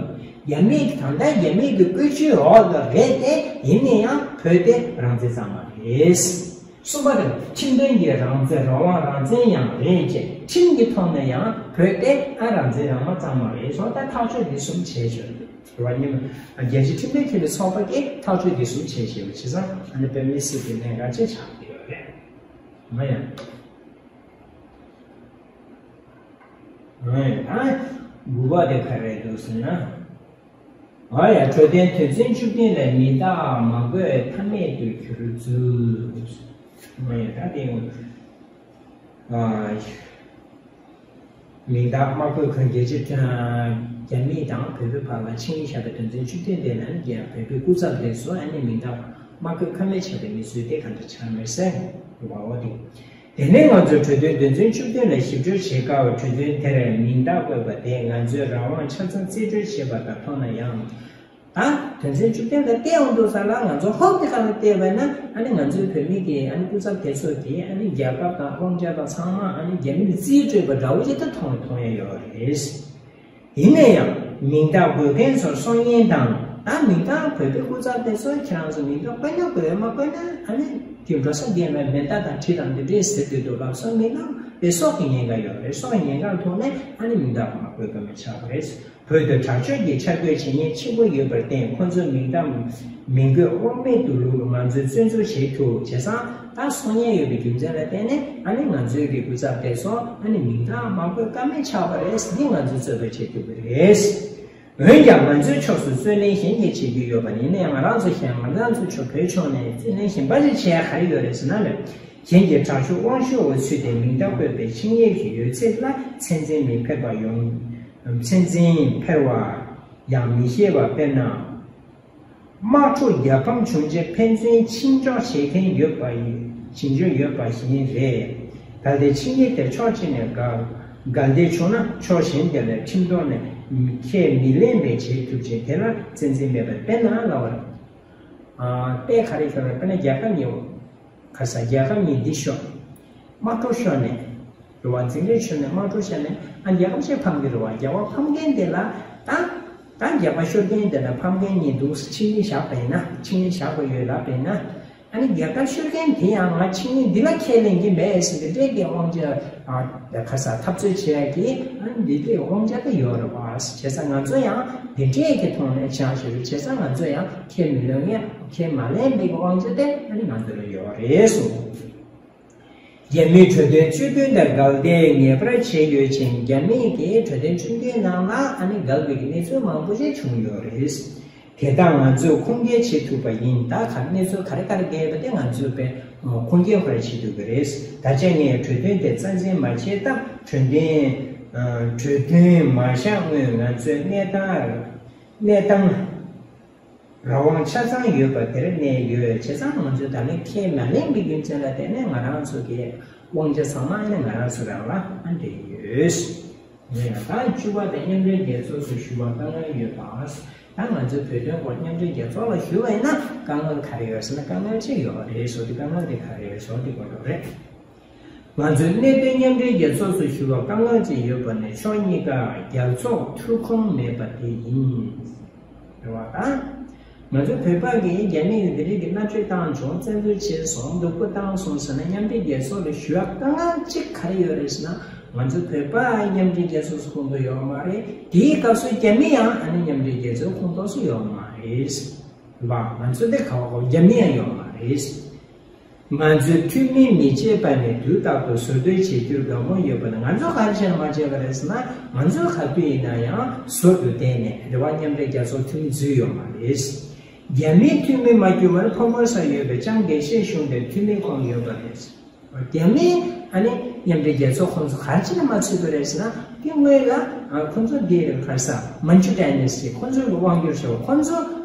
རྒྱ་མིའི་ད་ལྟ་རྒྱ་མིའི་གི་བཀོད་ཇུས་འོག་ལ་རེད་དེ་ཡིན་ན་ཡང་བོད་དེ་རང་བཙན་གཙང་མ་རེད། གསུམ་པ་དེ་ཁྲིམས་དོན་གྱི་རང་བཙན་རང་དབང་རང་བཙན་ཡང་རེད་ཅེས་ཁྲིམས་ཀྱི་ཐོག་ནས་ཡང་བོད་དེ་ཨ་རང་བཙན་རང་དབང་གཙང་མ་རེད་སོགས་ད་ཐག་གཅོད་འདི་གསུམ་བྱས་ཆོག་རེད་བ། ཉིན་རྒྱལ་སྤྱིའི་ཁྲིམས་དོན་མཁས་པའི་ཚོགས་པ་གིས་ཐག་གཅོད་འདི་གསུམ་བྱས་ཆོག་བྱས་ཙང་ཨ་ནི་དཔེ་མི་སྲིད་པའི་གནད་འགག་ཅིག་ཆགས་ཀྱི་ཡོད་རེད། ང་ཡང་ང་ཡང་ད་དགུ་པ་དེ་ག་རེ་འདུག་ཟེར་ན། ང་ཡང་གྲོས་དོན་དོན་ཚན་བཅུ་བདུན་ལས་མི་རྟག་མ་བཀོད་མཐའ་མེད་དུ་གྱུར་ཚུལ། ང་ཡང་ད་དེ་ཡང་ཨ། མིང་རྟགས་མ་བཀོད་མཁན་རྒྱལ་སྤྱི་དང་རྒྱ་མི་དང་བོད་པའི་བར་ལ་ཆིངས་ཡིག་བཞག་པའི་དོན་ཚན་བཅུ་བདུན་དེ་ལ་ནི་རྒྱ་བོད་པའི་སྐུ་ཚབ་དེ་ཚོ་ཨ་ནི་མིང་རྟགས་མ་བཀོད་ཁ་མེད་བྱས་པའི་མི་ཚོས་དེ་ག་འདྲ་ཆགས་མེད་ཟེར་བའོ་དེ། དེ་ནས་ང་ཚོས་གྲོས་དོན་དོན་ཚན་བཅུ་བདུན་ལ་ཞིབ་བརྗོད་བྱེད་དཀའ་བའི་གྲོས་དོན་དེར་མིང་རྟགས་བཀོད་པ་དེས་ང་ཚོའི་རང་དབང་ཆ་ཚང་རྩིས་སྤྲོད་བྱེད་པ་དང་མཐོང་ན་ཡང་། ད་དོན་ཚན་བཅུ་བདུན་ལ་བལྟས་འོང་དུས་ཙམ་ལ་ང་ཚོ་ཧོབ་དེ་ག་ལ་བལྟས་པ་ན་ཨ་ནི་ང་ཚོའི་བོད་མི་གི་ཨ་ནི་སྐུ་ཚབ་དེ་ཚོ་གིས་ཨ་ནི་རྒྱལ་ཁབ་དང་དབང་ཆ་དང་ཚང་མ་ཨ་ནི་རྒྱ་མི་ལ་རྩིས་སྤྲོད་པ་འདྲ་བོ་ཅིག་ད་མཐོང་མཐོང་ཡ་ཡོད་རེད། ཡིན་ན་ཡང་མིང་རྟགས་འགོད་མཁན་ཚོར་སྲོག་ཉེན་དང་ད་མིང་རྟགས་བོད་པའི་སྐུ་ཚབ་དེ་ཚོ་ཁྱེད་རང་ཚོ་མིང་རྟགས་བཀོད་ན་བཀོད་མ་བཀོད་ན་ཨ་ནི་དེ་འགྲོ་ས་རྒན་ལ་མེ་མདའ་དང་གྲི་དང་འདི་འདྲས་ཟེར་དུས་འདུག་ལབ་སོགས་མིན་ན་དེ་སྲོག་གི་ཉེན་ཁ་ཡོད་རེད། སྲོག་གི་ཉེན་ཁ་མཐོང་ནས་ཨ་ནི་མིང་རྟགས་མ་བཀོད་ཀ་མེད་ཆགས་པ་རེད། བོད་དུ་དྲག་སྤྱོད་ཀྱི་འཆར་འགོད་བྱེད་མཁན་ཆེན་པོ་ཡོད་པར་བརྟེན་ཁོ་ཚོའི་མིང་རྟགས་མིང་འགོད་དབང་མེད་དུ་ལུག་ང་ཚོས་བཙོན་འཛུལ་བྱེད་ཐུབ་བྱས་ཙང་ད་སྲོག་ཉེན་ཡོད་པའི་རྒྱུ་མཚན་ལ་བརྟེན་ནས་ཨ་ནི་ང་ཚོའི་གི་སྐུ་ཚབ་དེ་ཚོ་ཨ་ནི་མིང་རྟགས་མ་བཀོད་ཀ་མེད་ཆགས་པ་རེད། འདི་ང་ཚོས་རྩོད་པ་བྱེད་ཐུབ་ཀྱི་རེད། འོན་ཀྱང་ང་ཚོའི་ཕྱོགས་སུ་རྩོད་ལེན་གཞན་གྱིས་བྱེད་རྒྱུ་ཡོད་པ་ཡིན་ན་ཡང་ང་རང་ཚོ་གཞན་ང་རང་ཚོ་ཕྱོགས་བོད་ཕྱོགས་ནས་རྩོད་ལེན་གཞན་པ་ཞིག་བྱེད་ཡ་ག་རེ་ཡོད་རེད་ཟེར་ན་ལས། གཞན་གྱི་དྲག་ཤུགས་དབང་ཤུགས་འོག་ཚུད་དེ་མིང་རྟགས་བཀོད་པའི་ཆིངས་ཡིག་གི་ཡོད་ཚད་ལ་ཚད་འཛིན་མི་འཕེར་བ་ཡོང་། ཚད་འཛིན་འཕེར་བ་ཡང་མི་ཤེས་པ་དཔེར་ན། དམག་འཁྲུག་རྒྱལ་ཕམ་བྱུང་རྗེས་ཕན་ཚུན་ཕྱིན་ཆོག་བྱེད་མཁན་ཡོད་པ་ཡིན། ཕྱིན་ཆོག་ཡོད་པ་བཞིན་རེད། ད་ལྟའི་ཆིངས་ཡིག་དེར་ཕྱོགས་གཅིག་ནས་འགལ་འགལ་ཟླ་བྱུང་ན་ཕྱོགས་གཞན་དེ་ལ་ཁྲིམས་ཐོག་ནས་ཁས་མི་ལེན་པའི་བྱེད་ཐུབ་ཅིང་དེ་ལ་བཙན་འཛུལ་མེད་པར་དཔེར་ན་ལབ་པ་རེད། དཔེ་ག་རེ་ཤོད་ན་དཔེར་ན་རྒྱལ་ཁབ་གཉིས་ག་ས་རྒྱལ་ཁབ་གཉིས་འདི་ཤོག་དམག་འཁྲུག་ཤོར་ནས། རེད་བ། འཛིན་གྲྭའི་ཆོས་ནས་དམངས་ཁྲོད་བཤད་ནས་ཨ་རྒྱལ་ཁབ་ཅིག་ཕམ་གི་རེད་བ། རྒྱལ་ཁབ་ཕམ་མཁན་དེ་ལ་ད་ད་རྒྱལ་ཁབ་ཤོར་མཁན་དེ་ལ་ཕམ་མཁན་གཉིས་འདུག་ཆིངས་ཡིག་བཞག་པ་ཡིན་ན། ཆིངས་ཡིག་བཞག་པ་ཡོད་ལབ་པ་ཡིན་ན། ཨ་ནི་རྒྱལ་ཁབ་ཤོར་མཁན་དེ་ཡང་ང་ཆིངས་ཡིག་འདི་ལ་ཁས་ལེན་གྱི་མེད་ཟེར་ཏེ་འདྲེ་གི་དབང་ཆ་ཨ་ཁ་ས་འཐབ་རྩོད་བྱེད་ཡ་གི་ཨ་ནི་འདི་འདྲའི་དབང་ཆ་དེ་ཡོད་རེད་བ། བྱས་ཙང་ང་ཚོ་ཡང་འདི་འདྲའི་གི་ཐོག་ནས་ཆ་ཞུ་རེད། བྱས་ཙང་ང་ཚོ་ཡང་ཁས་མི་ལེན་ཡ་ཁས་མ་ལེན་པའི་དབང་ཆ་དེ་ཨ་ནི་ང་ཚོ་ལ་ཡོད་རེད་གསུངས། རྒྱ་མིའི་གྲོས་དོན་བཅུ་བདུན་དང་འགལ་ཏེ་ངེས་པར་བྱས་ཡོད་ཅིང་། རྒྱ་མིས་ཀྱི་གྲོས་དོན་བཅུ་བདུན་ནང་ལ་ཨ་ནི་འགལ་བའི་གནས་ཚུལ་མང་པོ་ཞིག་བྱུང་ཡོད་རེད། དེ་དག་ང་ཚོས་ཁུངས་སྐྱེལ་བྱེད་ཐུབ་པ་ཡིན། ད་ག་གནས་ཚུལ་ག་རེ་ག་རེ་འགལ་བ་དེ་ང་ཚོས་དཔེ་ཁུངས་སྐྱེལ་ག་རེ་བྱེད་ཐུབ་ཀྱི་རེད། ད་ཆ་ངས་གྲོས་དོན་དེ་རྩ་འཛིན་མ་བྱས་སྟབས་གྲོས་དོན་གྲོས་དོན་མ་བཞག་སྔོན་ང་ཚོའི་གནས་སྟངས་གནས་སྟངས། རང་དབང་ཆ་ཚང་ཡོད་པ་དེར་གནས་ཡོད། བྱས་ཙང་ང་ཚོས་ད་ལན་ཁས་མ་ལེན་པའི་རྒྱུ་མཚན་ལ་བརྟེན་ནས་ང་རང་ཚོ་གི་དབང་ཆ་ཚང་མ་ཨ་ནི་ང་རང་ཚོ་རང་ལ་ཨ་འདྲེན་ཡོད། ངས་ད་བཅུ་པ་དེ་མཉམ་འབྲེལ་རྒྱལ་ཚོགས་སུ་ཞུ་བར་དཀའ་ངལ་ཡོད་པ། ད་ང་ཚོའི་བོད་དོན་སྐོར་མཉམ་འབྲེལ་རྒྱལ་ཚོགས་ལ་ཞུ་བ་ཡིན་ན་དཀའ་ངལ་ག་རེ་ཡོད་ཟེར་ན་དཀའ་ངལ་ཅིག་ཡོད་རེད། བཟོ་དེ་དཀའ་ངལ་དེ་ག་རེ་ཡོད་བཟོ་དེ་དགོས་འགྲོ་རེད། ང་ཚོའི་གནད་དོན་མཉམ་འབྲེལ་རྒྱལ་ཚོགས་སུ་ཞུ་བར་དཀའ་ངལ་ཅིག་ཡོད་པ་ནི་ཕྱོགས་གཉིས་ཀ་རྒྱལ་ཚོགས་ཐུགས་ཁོམ་མེད་པ་དེ་ཡིན། རེད་བ་ད། ང་ཚོ་བོད་པ་གིས་རྒྱ་མི་ཡི་འདི་རིགས་ཀྱི་མནའ་འབྲེལ་བཏང་བྱུང་། བཙན་འཛུལ་བྱས་སོང་། སྡུག་པོ་བཏང་སོང་ཟེར་ན་མཉམ་འབྲེལ་རྒྱལ་ཚོགས་ལ་ཞུ་ཡག་དཀའ་ངལ་གཅིག་ག་རེ་ཡོད་རེད་ཟེར་ན། ང་ཚོ་བོད་པ་མཉམ་འབྲེལ་རྒྱལ་ཚོགས་སུ་ཁོངས་གཏོགས་ཡོད་མ་རེད། དེའི་སྐབས་སུ་རྒྱ་མི་ཡང་ཨ་ནི་མཉམ་འབྲེལ་རྒྱལ་ཚོགས་ཁོངས་གཏོགས་སུ་ཡོད་མ་རེད། རེད་བ། ང་ཚོ་འདི་ག་བ་གོ་རྒྱ་མི་ཡང་ཡོད་མ་རེད། ང་ཚོའི་འཐུས་མི་མི་བྱེད་པ་ནི་དུས་རྟག་ཏུ་ཟུར་འདོན་བྱེད་རྒྱུར་དགའ་མོས་ཡོད་པ་ནི། ང་ཚོ་ག་རེ་བྱས་ན་མ་བྱས་པ་རེད་ཟེར་ན། ང་ཚོ་ག་དུས་ཡིན་ན་ཡང་ཟུར་དུ་བསྡད་ནས་རེ་བ་མཉམ་འབྲེལ་རྒྱལ་ཚོགས་འཐུས་མི་འཛུལ་ཡོད་མ་རེད། རྒྱ་མིའི་འཐུས་མི་མ་བསྐྱུར་བར་ཕོ་མོ་ས་ཡོད་པའི་ལྕམ་དགེ་བཤེས་གཞུང་དེར་འཐུས་མི་ཁོངས་ཡོད་པ་རེད། རྒྱ་མིའི་ཨ་ནི་མཉམ་འབྲེལ་རྒྱལ་ཚོགས་ཁོང་ཚོ་ག་རེ་བྱས་ན་མ་ཚུད་པ་རེད་ཟེར་ན། དེ་སྔོན་ལ་ཁོང་ཚོ་འདི་རེད། ག་རེ་ཟ་མན་ཇུ་ཌའི་ནེ་སི་ཊི་ཁོང་ཚོའི་དབང་སྒྱུར་བྱས་པ། ཁོང་ཚོ་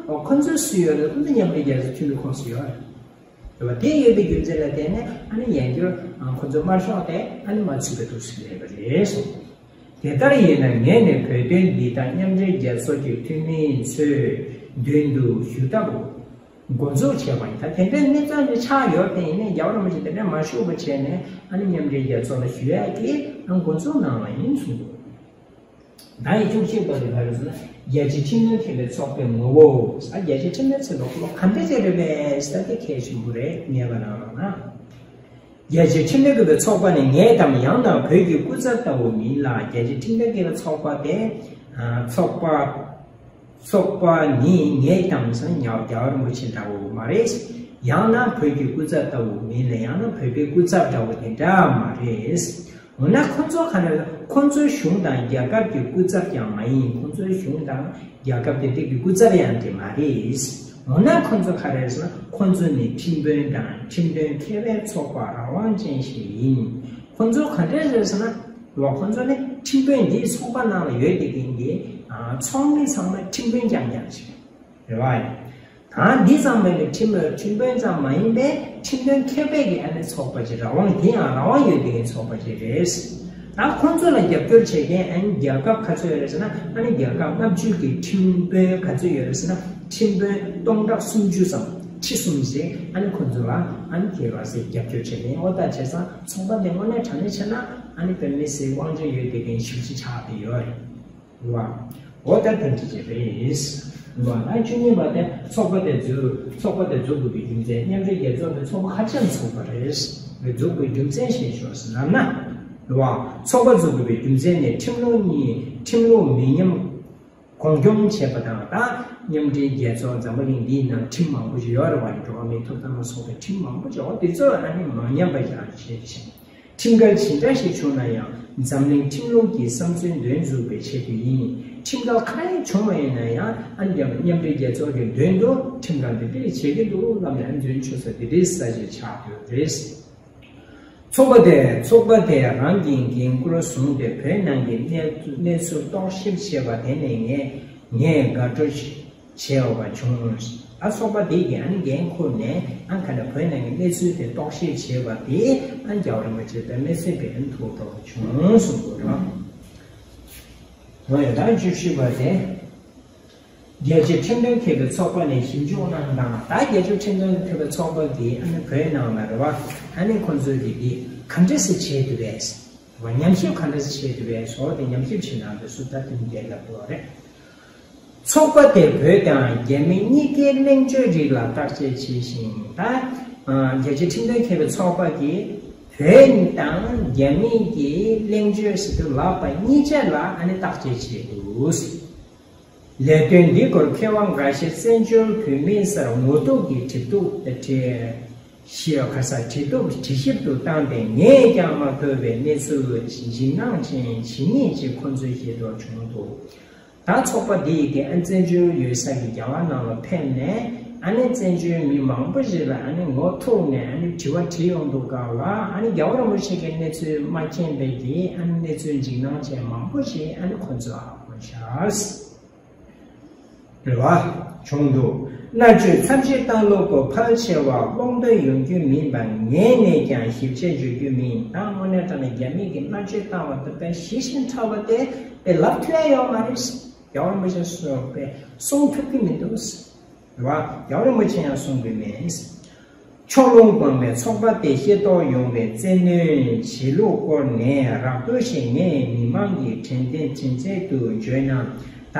ཁོང་ཚོའི་སུ་ཡོད་རེད། ཁོང་ཚོ་མཉམ་འབྲེལ་རྒྱལ་ཚོགས་འཐུས་མི་ཁོངས་སུ་ཡོད་རེད། རེད་བ། དེ་ཡོད་པའི་རྒྱུ་མཚན་ལ་བརྟེན་ནས་ཨ་ནི་ཡང་བསྐྱར་ཁོ་ཚོ་དམར་ཤོག་དེ་ཨ་ནི་མ་ཚུད་པའི་དུས་སུ་སླེབས་པ་རེད་གསུངས། དེ་ལྟར་ཡིན་ན་ངས་ནི་བོད་དོན་འདི་དག་མཉམ་འབྲེལ་རྒྱལ་ཚོགས་ཀྱི་འཐུས་མི་ཚོའི་མདུན་དུ་ཞུ་ཐབས་འགོ་འཛུགས་བྱས་པ་ཡིན། ད་དེ་འདྲའི་གནས་ཚུལ་འདི་ཆགས་ཡོད་པ་ཡིན་ནའི་རྒྱལ་བ་རིན་པོ་ཆེ་དེ་འདྲ་མ་ཞུས་པ་བྱས་ནས་ཨ་ནི་མཉམ་འབྲེལ་རྒྱལ་ཚོགས་ལ་ཞུ་ཡག་གི་འགོ་འཛུགས་གནང་བ་ཡིན་གསུངས་འདུག། ད་ཡི་བཅུ་གཅིག་པ་དེ་ག་རེ་ཟེར་ན། རྒྱལ་སྤྱིའི་ཁྲིམས་དོན་མཁས་པའི་ཚོགས་པའི་ངོ་བོ། ས་རྒྱལ་སྤྱིའི་ཁྲིམས་དོན་ཚོགས་པའི་ངོ་བོ་ག་འདྲ་ཅིག་རེད་པས་ས་དེ་གལ་ཆེན་པོ་རེད། ངས་ལ་རང་རང་ན། རྒྱལ་སྤྱིའི་ཁྲིམས་དོན་མཁས་པའི་ཚོགས་པ་ནི་ངའི་དང་ཡང་ན་བོད་ཀྱི་སྐུ་ཚབ་ལྟ་བུ་མིན་ལ། རྒྱལ་སྤྱིའི་ཁྲིམས་དོན་མཁས་པའི་ཚོགས་པ་དེ་ཚོགས་པ་ཚོགས་པ་ནི་ངའི་དང་ས་ཉག་རྒྱལ་བ་རིན་པོ་ཆེ་འདྲ་བོ་མ་རེད། ཡང་ན་བོད་ཀྱི་སྐུ་ཚབ་ལྟ་བུ་མིན་ལ། ཡང་ན་བོད་པའི་སྐུ་ཚབ་འདྲ་བོ་དེ་འདྲ་མ་རེད། འོ་ན་ཁོ་ཚོ་ག་རེ། ཁོ་ཚོའི་གཞུང་དང་རྒྱལ་ཁབ་ཀྱི་སྐུ་ཚབ་ཀྱང་མ་ཡིན། ཁོ་ཚོའི་གཞུང་དང་རྒྱལ་ཁབ་དེ་འདྲ་གི་སྐུ་ཚབ་ཡང་དེ་མ་རེད། འོ་ན་ཁོ་ཚོ་ག་རེ་ཟེར་ན། ཁོ་ཚོ་ནི་ཁྲིམས་དཔོན་དང་ཁྲིམས་དོན་མཁས་པའི་ཚོགས་པ་རང་དབང་ཅན་ཞིག་ཡིན། ཁོ་ཚོ་ག་འདྲ་རེད་ཟེར་ན། ལོ། ཁོ་ཚོ་ནི་ཁྲིམས་དཔོན་འདིའི་ཚོགས་པ་ནང་ལ་ཡོད་བསྡད་མཁན་གྱི་ཚོགས་མི་ཚང་མ་ཁྲིམས་དཔོན་རྐྱང་རྐྱང་ཞིག་རེད་བ། ད་འདི་ཚང་མ་ནི་ཁྲིམས་ཁྲིམས་དཔོན་ཙམ་མ་ཡིན་པའི་ཁྲིམས་དོན་མཁས་པའི་གི་ཨ་ནི་ཚོགས་པ་ཅིག་རང་དབང་། དེ་ཡང་རང་དབང་ཡོད་པའི་ཚོགས་པ་ཅིག་རེད། ད་ཁོང་ཚོ་ལ་རྒྱབ་སྐྱོར་བྱེད་མཁན་ཨ་ནི་རྒྱལ་ཁབ་ག་ཚོད་ཡོད་རེད་ཟེར་ན། ཨ་ནི་རྒྱལ་ཁབ་ལྔ་བཅུ་གི་ཁྲིམས་དཔོན་ག་ཚོད་ཡོད་རེད་ཟེར་ན། ཁྲིམས་དཔོན་སྟོང་ཕྲག་སུམ་ཅུ་ཙམ། ཁྲི་གསུམ་ཞིག་ཨ་ནི་ཁོང་ཚོ་ལ་ཨ་ནི་དེ་བ་སེ་རྒྱབ་སྐྱོར་བྱེད་མཁན། འོ་ད་བྱས་ཙང་ཚོགས་པ་དེ་དངོས་གནས་དྲང་གནས་བྱས་ན་ཨ་ནི་དཔེ་མི་སྲིད་དབང་ཆ་ཡོད་བསྡད་མཁན་ཞིག་ཅིག་ཆགས་བསྡད་ཡོད་རེད། རེད་བ། འོ་ད་དེ་འདྲ་ཅིག་རེད། རེད་བ། ད་བཅུ་གཉིས་པ་དེ་ཚོགས་པ་དེ་འཛུགས། ཚོགས་པ་དེ་འཛུགས་དགོས་པའི་རྒྱུ་མཚན། མཉམ་འབྲེལ་རྒྱལ་ཚོགས་དེ་ཚོགས་པ་ག་རེ་བྱས་ནས་ཚུགས་པ་རེད། འཛུགས་དགོས་རྒྱུ་མཚན་ཞེས་ཞུ་བ་ཟེར་ལབ་ན། རེད་བ། ཚོགས་པ་འཛུགས་དགོས་པའི་རྒྱུ་མཚན་ནི་ཁྲིམས་ལུགས་གཉིས། ཁྲིམས་ལུགས་མི་ཉམས་གོང་སྐྱོང་བྱེད་པ་དང་། ད་མཉམ་འབྲེལ་རྒྱལ་ཚོགས་འཛམ་བུ་གླིང་འདིའི་ནང་ཁྲིམས་མང་པོ་ཞིག་ཡོད་རེད་བ། འགྲོ་བ་མིའི་ཐོབ་ཐང་ལ་སོགས་པའི་ཁྲིམས་མང་པོ་ཞིག་ཡོད། དེ་ཚོ་ཨ་ནི་མ་ཉམས་པ་ཡང་བྱེད་ཅིང་། ཁྲིམས་འགལ་ཇི་འདྲ་ཞིག་བྱུང་ན་ཡང་འཛམ་གླིང་ཁྲིམས་ལུགས་ཀྱི་བསམ་ཚུལ་འདོན་འཛུགས་པའི་ཆེད་དུ་ཡིན། ཁྲིམས་འགལ་ག་རེ་བྱུང་བ་ཡིན་ན་ཡང་ཨ་ནི་མཉམ་འབྲེལ་རྒྱལ་ཚོགས་ཀྱི་མདུན་དུ་ཁྲིམས་འགལ་འདི་འདྲ་བྱེད་ཀྱི་འདུག་ལབ་ནས་འཛིན་ཆོག་ས་འདི་འདྲའི་ས་ཞིག་ཆགས་ཡོད་རེད། ཚོགས་པ་དེ། ཚོགས་པ་དེ་རང་གི་འགན་ཁུར་བཟུང་སྟེ་བོད་ནང་གི་གནས་གནས་ཚུལ་རྟོག་ཞིབ་བྱས་པ་དེ་ནས་ངས་ངས་དགའ་སྤྲོ་བྱས་པ་བྱུང་། ཨ་ཚོགས་པ་དེ་གི་ཨ་ནི་འགན་ཁུར་ནས་ཨ་ག་ནས་བོད་ནང་གི་གནས་ཚུལ་དེ་རྟོག་ཞིབ་བྱས་པ་དེ་ཨ་རྒྱལ་བ་རིན་པོ་ཆེ་དཔེ་མི་སྲིད་པའི་ཐུགས་སྤྲོ་བྱུང་གསུངས་དགོས་རེད། འོ་ཡ། ད་བཅུ་བཞི་པ་དེ། རྒྱལ་སྤྱིའི་ཁྲིམས་དོན་མཁས་པའི་ཚོགས་པ་ནས་ཞིབ་འཇུག་གནང་སྟངས། ད་རྒྱལ་སྤྱིའི་ཁྲིམས་དོན་མཁས་པའི་ཚོགས་པ་གིས་ཨ་ནི་བོད་ནང་ལ་རེད་བ། ཨ་ནི་ཁོང་ཚོས་ཀྱི་འདི་ག་འདྲ་སེ་བྱས་འདུག་གས། ཉམས་ཞིབ་ག་འདྲ་བྱེད་ཐུབ་པའི་བཟོ་དེ་ཉམས་ཞིབ་བྱེད་སྟངས་དེ་སུ་ད་དེ་མི་འདྲ་ལབ་དགོས་རེད། ཚོགས་པ་དེ་བོད་དང་རྒྱ་མི་གཉིས་ཀའི་གླེང་བརྗོད་རིགས་ལ་བརྟག་དཔྱད་བྱས་ཤིང་། ད་རྒྱལ་སྤྱིའི་ཁྲིམས་དོན་མཁས་པའི་ཚོགས་པ་གིས་བོད་དང་རྒྱ་མི་གི་གླེང་བརྗོད་ཟེར་དུས་ལབ་པ་གཉིས་ཆ་ལ་ཨ་ནི་བརྟག་དཔྱད་བྱས་འདུག། ལས་དོན་འདི་སྐོར་མཁས་དབང་འགའ་ཤས་བཙན་བྱོལ་བོད་མིའི་སར་ངོ་གཏུག་གི་དྲི་གཏུག་དང་འབྲེལ། ཞེས་ཁ་ས་དྲི་གཏུག་དྲི་ཞིབ་ཏུ་བཏང་སྟེ་ངས་ཀྱང་མ་ཐོས་པའི་གནས་ཚུལ་འཇིགས་སྣང་ཅན་ཇི་སྙེད་ཅིག་ཁོ་ཚོས་ཤེས་རྟོགས་བྱུང་འདུག། ད་ཚོགས་པ་འདི་ཡིས་ཀྱི་ཨ་བཙན་བྱོལ་ཡོད་ས་ཀྱི་རྒྱ་གར་ནང་ལ་ཕེབས་ནས་ཨ་ནི་བཙན་བྱོལ་མི་མང་པོ་ཞིག་ལ་ཨ་ནི་ངོ་ཐུག་ནས་ཨ་ནི་དྲི་བ་དྲིས་ཡོང་འདུག་ག་ལ། ཨ་ནི་རྒྱལ་བ་རིན་པོ་ཆེ་གི་གནས་ཚུལ་མ་མཁྱེན་པའི་གི་ཨ་ནི་གནས་ཚུལ་འཇིགས་སྣང་ཅན་མང་པོ་ཞིག་ཨ་ནི་ཁོ་ཚོས་ཧ་གོ་ཤག། རེ་བ་བྱུང་འདུག། མནར་གཅོད་ཚབས་ཆེ་བཏང་ལུགས་སྐོར་ཕལ་ཆེ་བ་ཀློག་འདོད་ཡོང་རྒྱུ་མིན་པ་ངས་ནས་ཀྱང་ཞིབ་ཆ་བརྗོད་རྒྱུ་མིན། ད་དངོས་གནས་དྲང་གནས་རྒྱ་མི་གིས་མནར་གཅོད་བཏང་བ་དེ་དཔེ་ཞི་ཞིང་ཕྲ་བ་དེ་དཔེ་ལབ་ཐུབ་ཡ་ཡོད་མ་རེད། རྒྱལ་བ་རིན་པོ་ཆེ་སོགས་པས་གསུང་ཐུབ་ཀྱི་མི་འདུག། རེད་བ། རྒྱལ་བ་རིན་པོ་ཆེ་ཡང་གསུང་གི་མེད། ཕྱོགས་ལྷུང་སྤངས་པའི་ཚོགས་པ་དེ་ཤེས་རྟོགས་ཡོང་བའི་བཙན་གནོན་བྱེད་ལུགས་སྐོར་ནས་རགས་བསྡུས་ཤིག་ངས་མི་མང་གི་དྲན་རྟེན་དྲན་ཚད་དུ་བརྗོད་ན། ད་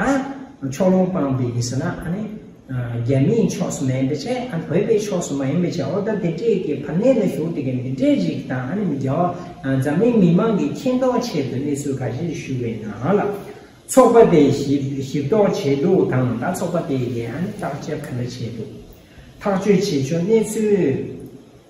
ཕྱོགས་ལྷུང་སྤངས་པའི་ཡིན་ཟེར་ན་ཨ་ནི་རྒྱ་མིའི་ཕྱོགས་སུ་མ་ཡིན་པ་བྱས། ཨ་ནི་བོད་པའི་ཕྱོགས་སུ་མ་ཡིན་པ་བྱས། འོ་ད་དེ་འདྲས་ཀྱི་ཕར་ནས་ལ་ཞུགས་དེ་གི་འདི་འདྲས་ཅིག་དང་། ཨ་ནི་རྒྱ་བ་འཛམ་གླིང་མི་མང་གིས་མཁྱེན་རྟོགས་ཆེད་དུ་གནས་ཚུལ་ཁ་ཤས་ཞུ་བའི་ནང་ལ། ཚོགས་པ་དེ་ཞིབ་ཞིབ་རྟོག་བྱེད་ལུགས་དང་། ད་ཚོགས་པ་དེ་ཡིས་ཨ་ནི་བརྟག་དཔྱད་ག་འདྲ་བྱས་འདུག། ཐག་གཅོད་བྱེད་ཕྱོགས་གནས་ཚུལ།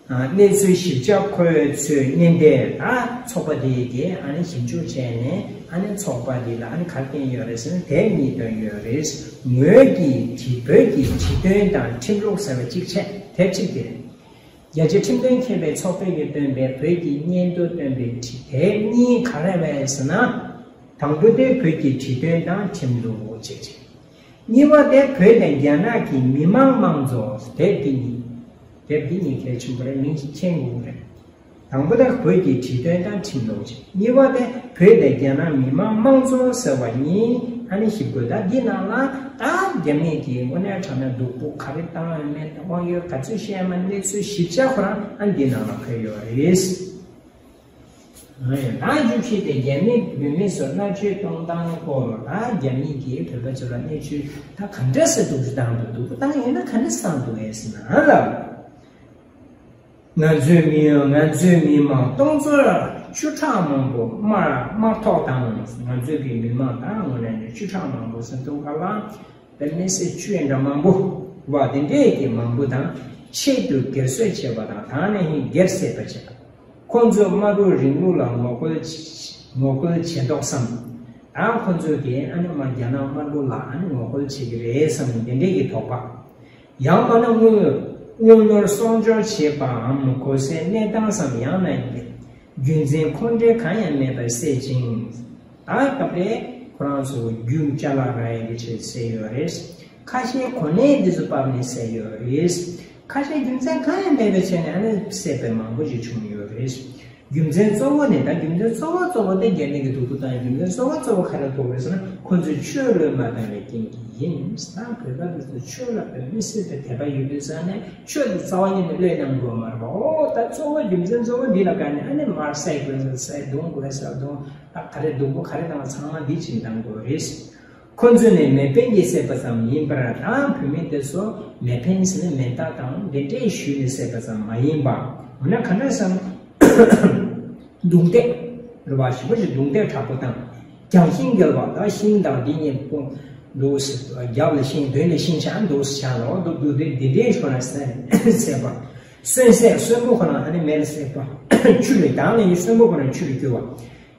ཨ། གནས་ཚུལ་ཞིབ་ཆ་ཁོ་ཚོས་བརྙན་འཕྲིན། ད་ཚོགས་པ་དེ་ཡིས་ཨ་ནི་ཞིབ་འཇུག་བྱས་ནས་ཨ་ནི་ཚོགས་པ་འདི་ལ་ཨ་ནི་ག་རེ་བསྟན་ཡོད་རེད་ཟེར་ན། དེབ་གཉིས་བཏོན་ཡོད་རེད། ངོས་ཀྱི་བོད་ཀྱི་ཁྲིམས་དོན་དང་ཁྲིམས་ལུགས་ཟེར་བ་གཅིག་བྱས། དེབ་གཅིག་དེ་རེད། རྒྱལ་སྤྱིའི་ཁྲིམས་དོན་མཁས་པའི་ཚོགས་པས་ཀྱིས་བཏོན་པའི་བོད་ཀྱི་སྙན་ཐོ་བཏོན་པའི་ཁྲི་དེབ་གཉིས་ག་རེ་རེད་ཟེར་ན། དང་པོ་དེ་བོད་ཀྱི་ཁྲིམས་དོན་དང་ཁྲིམས་ལུགས་ཅེས་བྱས། གཉིས་པ་དེ་བོད་དང་རྒྱ་ནག་གི་མི་མང་དམངས་གཙོ། དེབ་འདི་གཉིས། དེབ་འདི་གཉིས་གལ་ཆེན་པོ་རེད། མིང་ཞིག་མཁྱེན་དགོས་རེད། དང་པོ་དེ་བོད་ཀྱི་ཁྲིམས་དོན་དང་ཁྲིམས་ལུགས་ཅེས། གཉིས་པ་དེ་བོད་དང་རྒྱ་ནག་མི་མང་དམངས་གཙོ་ཟེར་བ་གཉིས། ཨ་ནི་ཞིབ་དགོས། ད་འདི་ནང་ལ་ད་རྒྱ་མི་གིས་དངོས་གནས་དྲང་གནས་སྡུག་པོ་ག་རེ་བཏང་ཡོད་མེད། དབང་ཡོད་ག་ཚོད་བཤད་མ། གནས་ཚུལ་ཞིབ་ཆ་ཁོ་རང་ཨ་འདི་ནང་ལ་འཁོད་ཡོད་རེད། ད་བཅུ་བཞི་དེ་རྒྱ་མི་བོད་མི་ཚོར་མནར་གཅོད་གཏོང་སྟངས་སྐོར། ད་རྒྱ་མི་གིས་བོད་པ་ཚོ་ལ་མནར་གཅོད་ད་ག་འདྲ་སེ་སྡུག་རུས་བཏང་འདུག། སྡུག་པོ་བཏང་ཡོད་ན་ག་འདྲ་སེ་བཏང་འདུག་ཨེ་ཟེར་ན་ལ། ང་ཚོའི་མི་ང་ཚོའི་མི་མང་སྟོང་ཚོ་བཅུ་ཕྲག་མང་པོ་དམར་དམར་ཐོག་དང་། ང་ཚོའི་གི་མི་མང་ད་དངོས་གནས་ནས་བཅུ་ཕྲག་མང་པོ་ཟེར་འདུག་ག་ལ། དཔེ་མི་སྲིད་བཅུ་ཡན་འདྲ་མང་པོ་བ་དེ་འདྲས་ཀྱི་མང་པོ་དང་ཆེད་དུ་སྒེར་གསོད་བྱས་པ་དང་། ད་ནས་ཧིན་སྒེར་བསད་པ་བྱས། ཁོང་ཚོས་དམར་པོའི་རིང་ལུགས་ལ་ངོ་རྒོལ་ངོ་རྒོལ་བྱེད་མདོག་བསམ། ད་ཁོང་ཚོས་དེ་ཨ་ནི་མ་རྒྱ་ནག་དམར་པོ་ལ་ཨ་ནི་ངོ་རྒོལ་བྱེད་ཀྱི་རེད་བསམ་ནས་དེ་འདྲས་ཀྱི་དོགས་པ། ཡང་མིན་ན་དངུལ་དངུལ་ནོར་སྲོག་སྐྱོར་བྱེད་པའམ་གོ་སའི་གནས་སྟངས་སམ། ཡང་ན་རྒྱུ་མཚན་ཁོང་ཁྲོ་གང་ཡང་མེད་པར་བསད་ཅིང་། ད་སྐབས་རེ་ཁོ་རང་ཚོ་རྒྱུ་ཅ་ལག་རག་ཡས་ཀྱི་ཆེད་བསད་ཡོད་རེད། ཁ་ཤས་གོ་གནས་འདི་ཚོ་ཕབ་ནས་བསད་ཡོད་རེད། ཁ་ཤས་རྒྱུ་མཚན་གང་ཡང་མེད་པའི་ཆེད་ནས་ཨ་ནི་བསད་པའི་མང་པོ་ཞིག་བྱུང་ཡོད་རེད། རྒྱུ་མཚན་གཙོ་བོ་ནི། ད་རྒྱུ་མཚན་གཙོ་བོ་གཙོ་བོ་དེ་རྒྱ་མི་གི་སྡུག་པོ་བཏང་། རྒྱུ་མཚན་གཙོ་བོ་གཙོ་བོ་ག་རེ་ཐུག་རེད་ཟེར་ན། ཁོ་ཚོས་ཆོས་བློས་མ་བཏང་བའི་རྐྱེན་གྱིས་ཡིན། ད་བོད་པ་དེ་ཚོ་ཆོས་ལ་དཔེ་མི་སྲིད་པའི་དད་པ་ཡོད་པའི་ས་ནས་ཆོས་དེ་རྩ་བ་ཉིད་ནས་བློས་གཏོང་དགོས་མ་རེད་པ། འོ་ད་གཙོ་བོ་རྒྱུ་མཚན་གཙོ་བོ་འདི་ལ་དགའ་ནས་ཨ་ནི་མར་བསད་དགོས་ཟེར། བསད་རྡུང་དགོས་ཟེར། རྡུང་ད་ག་རེ་སྡུག་པོ་ག་རེ་བཏང་ཚང་མ་འདི་བྱེད་བཏང་དགོས་རེད། ཁོ་ཚོས་ནི་མེ་འཕེན་གྱིས་བསད་པ་ཙམ་ཡིན་པར། ད་བོད་མི་དེ་ཚོ་མེ་འཕེན་ཟེར་ན་མེ་སྟག་དང་དེ་འདྲས་གཞུས་ནས་བསད་པ་ཙམ་མ་ཡིན་པ། འོ་ན་ག་འདྲ་ཟེར་ན། རྡུང་རྡེག་རེད་པ། ཞེ་པོ་ཅིག་རྡུང་རྡེག་དྲག་པོ་བཏང་། རྒྱང་ཤིང་རྒྱབ་པ། ད་ཤིང་དང་འདི་གཉིས་སྤུངས་འདུག་ཟེར། རྒྱབ་ལ་ཤིང་མདུན་ལ་ཤིང་ཆགས་འདུག་ཟེར་བྱས་ལ། འོ་འདུག་འདུག་འདི་འདི་འདྲས་ཞོར་ན་བསད་བསད་པ། གསོན་བསད། གསོན་པོ་ཁོ་རང་ཨ་ནི་མེ་ལ་བསྲེགས་པ། ཆུ་ལ་དྭངས་ནས་གསོན་པོ་ཁོ་རང་ཆུ་ལ་བསྐྱུར་བ།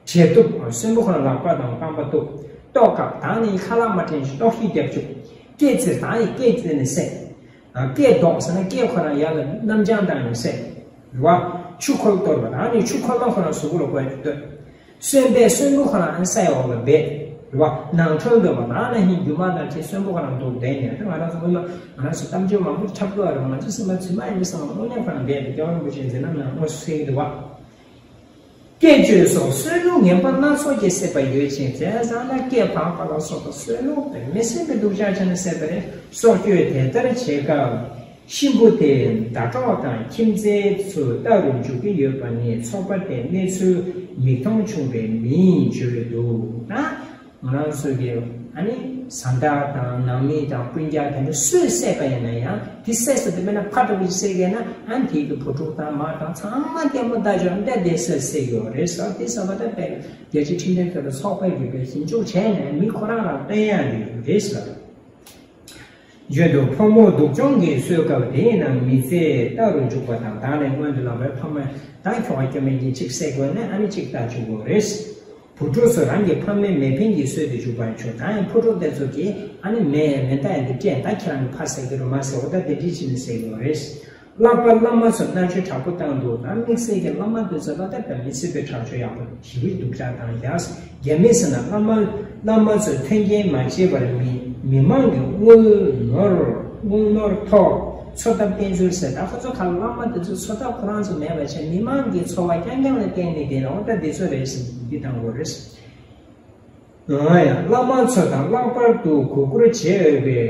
བྲེལ་གཏུབ། གསོན་པོ་ཁོ་རང་ལག་པ་དང་རྐང་པ་གཏུབ། ལྟོགས་བཀབ། དྭངས་ནས་ཁ་ལག་མ་དྲན་ཞིང་ལྟོགས་ཤི་རྒྱབ་བཅུག། སྐེ་བཙིར། དྭངས་ནས་སྐེ་བཙིར་ནས་བསད། སྐེ་བཟློག་ཟེར་ན་སྐེ་ཁོ་རང་ཡར་ལ་གནམ་བྱང་བཏང་ནས་བསད། རེད་པ། ཆུ་ཁོལ་གཏོར་བ། དྭངས་ནས་ཆུ་ཁོལ་མ་ཁོ་རང་གཟུགས་པོ་ལ་བཀོལ་ནས་གཏོད། གསོན་པས་གསོན་པོ་ཁོ་རང་ས་ཡི་འོག་ལ་སྦས། རེད་པ། ནང་ཁྲོལ་འདོད་པ། དྭངས་ན་ཧིན་རྒྱུ་མ་དང་བཅས་གསོན་པོ་ཁོ་རང་འདུག་བསྡད་ནས། ད་ང་རང་ཚོ་སྔོན་མ་ང་རང་ཚོ་གཏམ་བརྗོད་མང་པོ་འཁྲབ་དགོས་རེད། ང་ཚོ་སེམས་པ་ཚིག་མ་ཡིན་པའི་སང་དངོས་གནས་ཁོ་རང་བསྡད་པའི། སྐྱབས་མགོན་རིན་པོ་ཆེའི་མཛད་རྣམ་ནང་དངོས་སུ་གསལ་གྱི་འདུག་པ། སྐེ་གཅོད་སོགས་གསོད་ལུགས་ངན་པ་སྣ་ཚོགས་ཀྱིས་བསད་པ་ཡོད་ཅིང་། བྱས་ཙང་ན་སྐེ་འཕངས་པ་ལ་སོགས་པ་གསོད་ལུགས་དཔེ་མི་སྲིད་པའི་སྡུག་ཅག་བྱས་ནས་བསད་པ་རེད། སྲོག་གཅོད་དེ་ལྟར་བྱེད་སྐབས། གཤིན་པོ་དེ་ཟླ་གྲོགས་དང་ཁྱིམ་མཚེས་ཚོ་ལྟ་རུ་འཇུག་གི་ཡོད་པ་ནི་ཚོགས་པ་དེ་གནས་ཚུལ་མིག་མཐོང་བྱུང་བའི་མི་ཡིན་བརྗོད་འདུག་ན། ང་རང་ཚོ་གི་ཨ་ནི་བཟའ་ཟླ་དང་ནང་མི་དང་སྤུན་ཀྱག་དེ་འདྲ་སུས་བསད་པ་ཡིན་ན་ཡང་དེ་བསད་ས་དེ་མིན་ན་ཕ་དྲུག་གིས་བསད་ཀྱི་ན་ཨ་ནི་དེ་གི་བུ་ཕྲུག་དང་མ་དང་ཚང་མ་ལྟད་མོ་ལྟ་ཆོག་འདྲ་དེ་བསད་བསད་ཀྱི་ཡོད་རེད་ཟེར། དེ་ཟེར་བ་ད་དཔེ་རྒྱལ་སྤྱིའི་འཕྲིན་ལས་ཁག་ལ་ཚོགས་པ་གི་དཔེ་ཞིབ་འཇུག་བྱས་ནས་མི་ཁོ་རང་རང་བསྟན་ཡག་གི་རེད་ཟེར། བརྗོད་འདུག་ཕོ་མོ་སྡུག་སྦྱོང་གིས་གསོད་སྐབས་དེའི་ནང་མི་ཚེ་ལྟ་རུ་འཇུག་པ་དང་། ད་ནས་སྔོན་དུ་ལམ་བར་ཕ་མ་དང་ཁྱོ་ག་སྐྱོ་མེད་ཀྱི་གཅིག་བསད་དགོས་ན་ཨ་ནི་གཅིག་ལྟ་བཅུག་དགོས་རེད། བུ་ཕྲུག་ཚོ་རང་གི་ཕ་མའི་མེ་འཕེན་གྱིས་གསོད་དུ་འཇུག་པར་བྱུང་། ད་ཡང་ཕོ་ཕྲུག་དེ་ཚོ་གིས་ཨ་ནི་མེ་མེ་མདའ་ཡང་འདི་སྤྲད། ད་ཁྱེད་རང་གི་ཕ་བསད་ཀྱི་རེད་མ་བསད་འོ་ད་དེ་འདྲ་བྱས་ནས་བསད་ཀྱི་ཡོད་རེད། ལྷག་པར་བླ་མ་ཚོ་མནར་གཅོད་དྲག་པོ་བཏང་འདུག་ད་དམིགས་བསལ་གྱི་བླ་མ་དེ་ཚོ་ལ་ད་དཔེ་མི་སྲིད་པའི་དྲག་སྤྱོད་ཡག་པོ་ཞེ་པོ་སྡུག་ཅག་བཏང་ཡག་རྒྱ་མི་ཟེར་ན་བླ་མ་བླ་མ་ཚོས་མཐུན་རྐྱེན་མ་བྱས་པར་མི་མི་མང་གི་དངུལ་ནོར་དངུལ་ནོར་ཐོག་འཚོ་ཐབས་བསྟེན་ཚུལ་ཟེར། ད་ཁོ་ཚོ་ག་བླ་མ་དེ་ཚོ་འཚོ་ཐབས་ཁོ་རང་ཚོ་མེད་པ་བྱས་མི་མང་གི་འཚོ་བ་རྐྱང་རྐྱང་ལ་བརྟེན་ནས་བསྡད་ན་འོ་ད་འདི་ཚོ་རེད་ཟེར་འདི་བཏང་དགོས་རེད། ཡང་བླ་མ་ཚོ་དང་ལྷག་པར་དུ་གུས་བཀུར་བྱེད་འོས་པའི་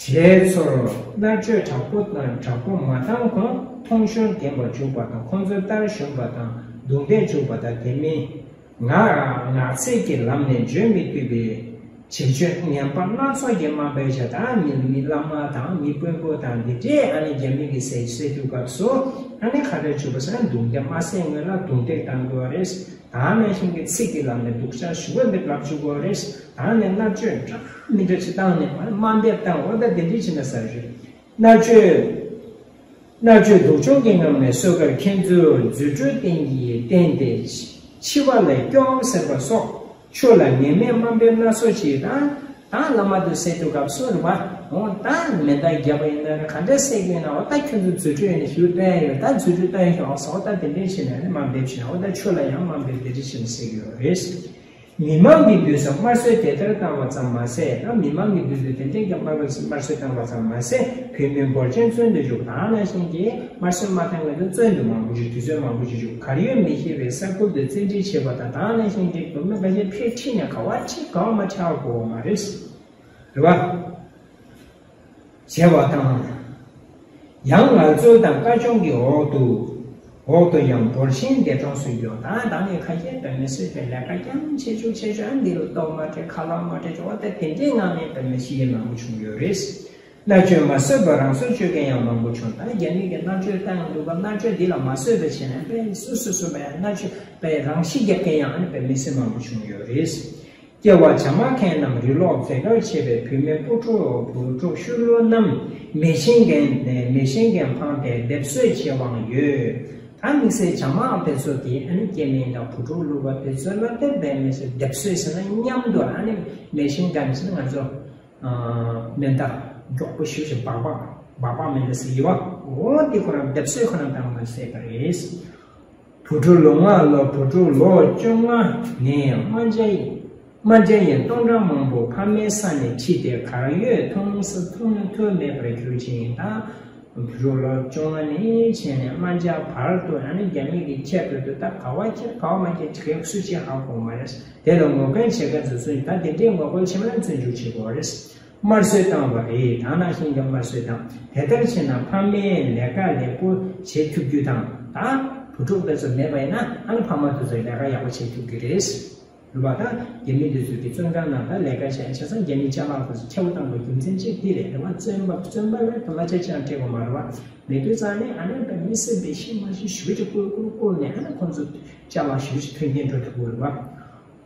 གྲས་ཚོར་མནར་གཅོད་དྲག་པོ་དང་དྲག་པོ་མ་བཏང་གོང་མཐོང་ཤོར་ལྡན་པར་འཇུག་པ་དང་ཁོང་ཚོའི་ལྟར་ཞོན་པ་དང་རྡུང་རྡེག་འཇུག་པ་དང་དེ་མིན་ངག་ངག་ཚིག་གི་ལམ་ནས་བརྗོད་མི་ཐུབ་པའི་བྱེད་སྤྱོད་ངན་པ་སྣ་ཚོགས་ཀྱིས་དམའ་འབེབས་བྱས། ད་མི་མི་བླ་མ་དང་མི་དཔོན་པོ་དང་འདི་འདྲས་ཨ་ནི་རྒྱ་མི་གི་ཟས་ཟས་དུས་སྐབས་སུ་ཨ་ནི་ཁ་བྲལ་བྱུང་བ་ཟེར་ན་རྡུང་རྡེག་མ་ཟེར་སྔོན་ལ་རྡུང་རྡེག་བཏང་དགོས་རེད། ད་ནང་བཞིན་གྱི་ཚིག་གི་ལམ་ནས་སྡུག་ཅག་ཞུ་བ་འདི་ལབ་བཅུག་དགོས་རེད། ད་ནས་མནར་གཅོད་འདྲ་མི་འདྲ་ཅིག་བཏང་ནས་དམའ་འབེབས་བཏང་འོ་ད་དེ་འདྲས་བྱས་ན་ཟེར་རེད། མནར་གཅོད་མནར་གཅོད་སྡུག་སྦྱོང་གི་ངང་ནས་གསོད་སྐབས་ཁྱེད་ཚོས་རྫུ་འཕྲུལ་བསྟན་གྱིས་བསྟན་ཏེ་འཆི་བ་ལས་སྐྱོབ་ཟེར་བ་སོགས་ཆོས་ལ་ངན་སྨྲས་དམའ་འབེབས་སྣ་ཚོགས་བྱས། ད་ད་བླ་མ་དེ་བསད་དུས་སྐབས་སུ་རེད་པ། འོ་ད་མེ་མདའ་བརྒྱབ་པ་ཡིན་ན་རེད། ག་འདྲ་བསད་ཀྱི་ཡོད་ན་འོ་ད་ཁྱོད་ཚོ་རྫུ་འཕྲུལ་ཡིན་ན་ཞུ་བསྟན་ཡོད། ད་རྫུ་འཕྲུལ་བསྟན་ཤོག་ཟེར་འོ་ད་དེ་འདྲས་བྱས་ནས་ནི་དམའ་འབེབས་བྱས་ན་འོ་ད་ཆོས་ལ་ཡང་དམའ་འབེབས་དེ་འདྲས་བྱས་ནས་བསད་ཀྱི་ཡོད་རེད། མི་མང་གི་དུས་སུ་དམར་གསོད་དེ་ལྟར་བཏང་བ་ཙམ་མ་ཟད། ད་མི་མང་གི་དུས་སུ་དེ་འདྲའི་ཀྱང་དམར་གསོད་བཏང་བ་ཙམ་མ་ཟད་བོད་མི་འབོར་ཆེན་བཙོན་དུ་བཅུག་ད་ནང་བཞིན་གྱི་དམར་གསོད་མ་བཏང་བའི་བཙོན་དུ་མང་པོ་ཞིག་དུས་ཚོད་མང་པོ་ཞིག་བཅུག་གར་ཡོད་མི་ཤེས་པའི་ས་ཁུལ་དུ་བཙན་ཁྲིད་བྱས་པ་དང་ད་ནང་བཞིན་གྱི་བོད་མི་འགའ་ཤས་ཕྱིར་ཁྲིད་ནས་ག་བ་ཁྲིད་ག་བ་མ་ཁྲིད་པ་གོ་བ་མ་རེད། རེད་བ། བྱས་པ་དང་། ཡང་ངལ་རྩོལ་དང་དཀའ་སྦྱོང་གི་འོག་ཏུ། འོག་ཏུ་ཡང་འབོར་ཆེན་འདས་གྲོངས་སུ་གྱུར། ད་ད་ནི་ཁ་ཤས་དཔེ་མི་སྲིད་པའི་ལས་ཀ་རྐྱང་བྱེད་བཅུག་བྱེད་བཅུག་ཨ་འདི་ལ་ལྟོ་མ་སྤྲད་ཁ་ལག་མ་སྤྲད་བཅུག་པ་དེ་དེ་འདྲའི་ངང་ནས་དཔེ་མི་ཤི་མཁན་མང་པོ་བྱུང་ཡོད་རེད། མནར་གཅོད་མ་བཟོད་པར་རང་སྲོག་གཅོད་མཁན་ཡང་མང་པོ་བྱུང་། ད་རྒྱ་མི་གིས་མནར་གཅོད་བཏང་འདུག་པ་མནར་གཅོད་འདི་ལ་མ་བཟོད་པ་བྱས་ནས་དཔེ་སུ་སུ་སུ་བས་མནར་གཅོད་པས་རང་ཤི་རྒྱག་མཁན་ཡང་ཨ་ནི་དཔེ་མི་སྲིད་མང་པོ་བྱུང་ཡོད་རེད། སྐྱེ་བ་བྱམས་མ་མཁན་རྣམས་རི་ལོག་མཛད་གར་བྱེད་པའི་བུད་མེད་སྤུ་གྲོགས་བུ་གྲོགས་ཤུ་ལོ་རྣམས་མེ་ཤིང་གན་ནས་མེ་ཤིང་གན་འཕངས་ཏེ་སྡེབ་གསོད་བྱེད་དབང་ཡོད། ད་དམིགས་བསལ་བྱམས་མ་དེ་ཚོ་གིས་ཨ་ནི་སྐྱེ་དམན་དང་བུ་ཕྲུག་བླུགས་པ་དེ་ཚོ་ལ་དེ་བས་མི་སྲིད་སྡེབ་གསོད་ཟེར་ན་མཉམ་དུ་ཨ་ནི་མེ་ཤིང་གན་ཟེར་ན་ང་ཚོ་མེ་མདའ་མགྱོགས་པོ་ཞེ་པོ་ཞིག་སྦག་སྦག་སྦག་སྦག་མེ་མདའ་ཟེར་གྱི་ཡོད་པ། འོ་དེ་ཁོ་རང་སྡེབ་གསོད་ཁོ་རང་བཏང་བ་ཟེར་བ་རེད། བུ་ཕྲུག་ལོ་ལྔ་ལོ་བུ་ཕྲུག་ལོ་བཅོ་ལྔ་ནས་དམར་འབྱར་དམར་འབྱར་ཡི་སྟོང་ཕྲག་མང་པོ་ཕ་མའི་ས་ནས་ཁྲིད་དེ་གར་ཡོད་མཐོང་ས་མཐོང་ཐུབ་མེད་པར་གྱུར་ཅིང་། ད་བུ་ཕྲུག་ལོ་བཅོ་ལྔ་ནས་བྱས་ནས་དམར་འབྱར་བར་དུ་ཨ་ནི་རྒྱ་མི་གི་ཁྱད་དུ་དུ་ད་ག་བ་ཁྱེར་ག་བ་མ་ཁྱེར་ག་སུ་གཅིག་ཧ་གོ་མ་རེད། དེ་ལ་ངོ་རྒོལ་བྱེད་མཁན་ཚོ་ཚོས་ད་དེ་འདྲའི་ངོ་རྒོལ་བྱེད་མཁན་ཚོས་འཇུག་བྱེད་དགོས་རེད། དམར་གསོད་བཏང་བ་རེད། ད་ནང་བཞིན་གྱི་དམར་གསོད་བཏང་། དེ་ལྟར་བྱས་ན་ཕ་མས་ལས་ཀ་ལེགས་པོ་བྱེད་ཐུབ་རྒྱུ་དང་། ད་བུ་ཕྲུག་དེ་ཚོ་མེད་པ་ཡིན་ན་ཨ་ནི་ཕ་མ་དེ་ཚོས་ལས་ཀ་ཡག་པོ་བྱེད་ཐུབ་ཀྱི་རེད། རེད་པ། ད་རྒྱ་མི་དེ་ཚོས་ཀྱི་བཙོན་ཁང་ནང་ད་ལས་ཀ་བྱས་བྱས་ཙང་རྒྱ་མི་ཅ་ལག་དེ་ཚོ་ཁྱབ་པ་བཏང་བའི་རྒྱུ་མཚན་གཅིག་དེ་རེད། རེད་པ། བཙོན་པ་བཙོན་པ་ལ་ད་གླ་ཆ་ཅང་སྤྲད་དགོས་མ་རེད་པ། མེད་དུས་ཙང་ནས་ཨ་ནི་ད་མི་སེམས་པའི་ཤི་མ་ཤི་ཞུ་ཅིག་བསྐུར་བསྐུར་བསྐུར་ནས་ཨ་ནི་ཁོང་ཚོ་ཅ་ལག་ཞུ་ཅིག་ཐོན་སྐྱེད་འགྲོ་ཐུབ་དགོས་རེད་པ།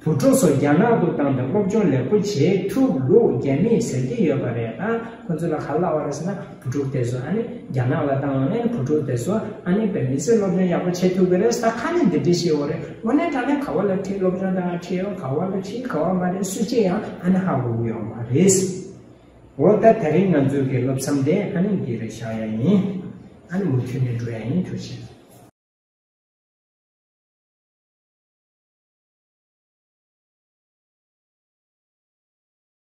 བུ་ཕྲུག་ཚོ་རྒྱ་ནག་ཏུ་བཏང་སྟེ་སློབ་སྦྱོང་ལེགས་པོ་བྱེད་ཐུབ་ལུགས་རྒྱ་མིས་ཟེར་གྱི་ཡོད་པ་རེད། ད་ཁོ་ཚོ་ལ་ག་རེ་ལབ་པ་རེད་ཟེར་ན་བུ་ཕྲུག་དེ་ཚོ་ཨ་ནི་རྒྱ་ནག་ལ་བཏང་བ་ནས་བུ་ཕྲུག་དེ་ཚོ་ཨ་ནི་དཔེ་མི་སྲིད་སློབ་སྦྱོང་ཡག་པོ་བྱེད་ཐུབ་ཀྱི་རེད། ད་ཁ་ནས་འདི་འདྲ་བཤད་ཡོད་རེད། དངོས་གནས་དྲང་གནས་ག་བ་ལ་ཁྲིད་སློབ་སྦྱོང་བཏང་ཁྲིད་ཡོད་ག་བ་ལ་ཁྲིད་ག་བ་མ་རེད་སུ་གཅིག་ཡང་ཨ་ནི་ཧ་གོ་གི་ཡོད་མ་རེད། འོ་ད་དེ་རིང་ང་ཚོའི་གི་སློབ་མཚམས་དེ་ཨ་ནི་འདི་རེད་བཞག་ཡ་ཡིན། ཨ་ནི་མུ་མཐུད་ནས་འགྲོ་ཡ་ཡིན། ཐུགས་རྗེ་ཆེ།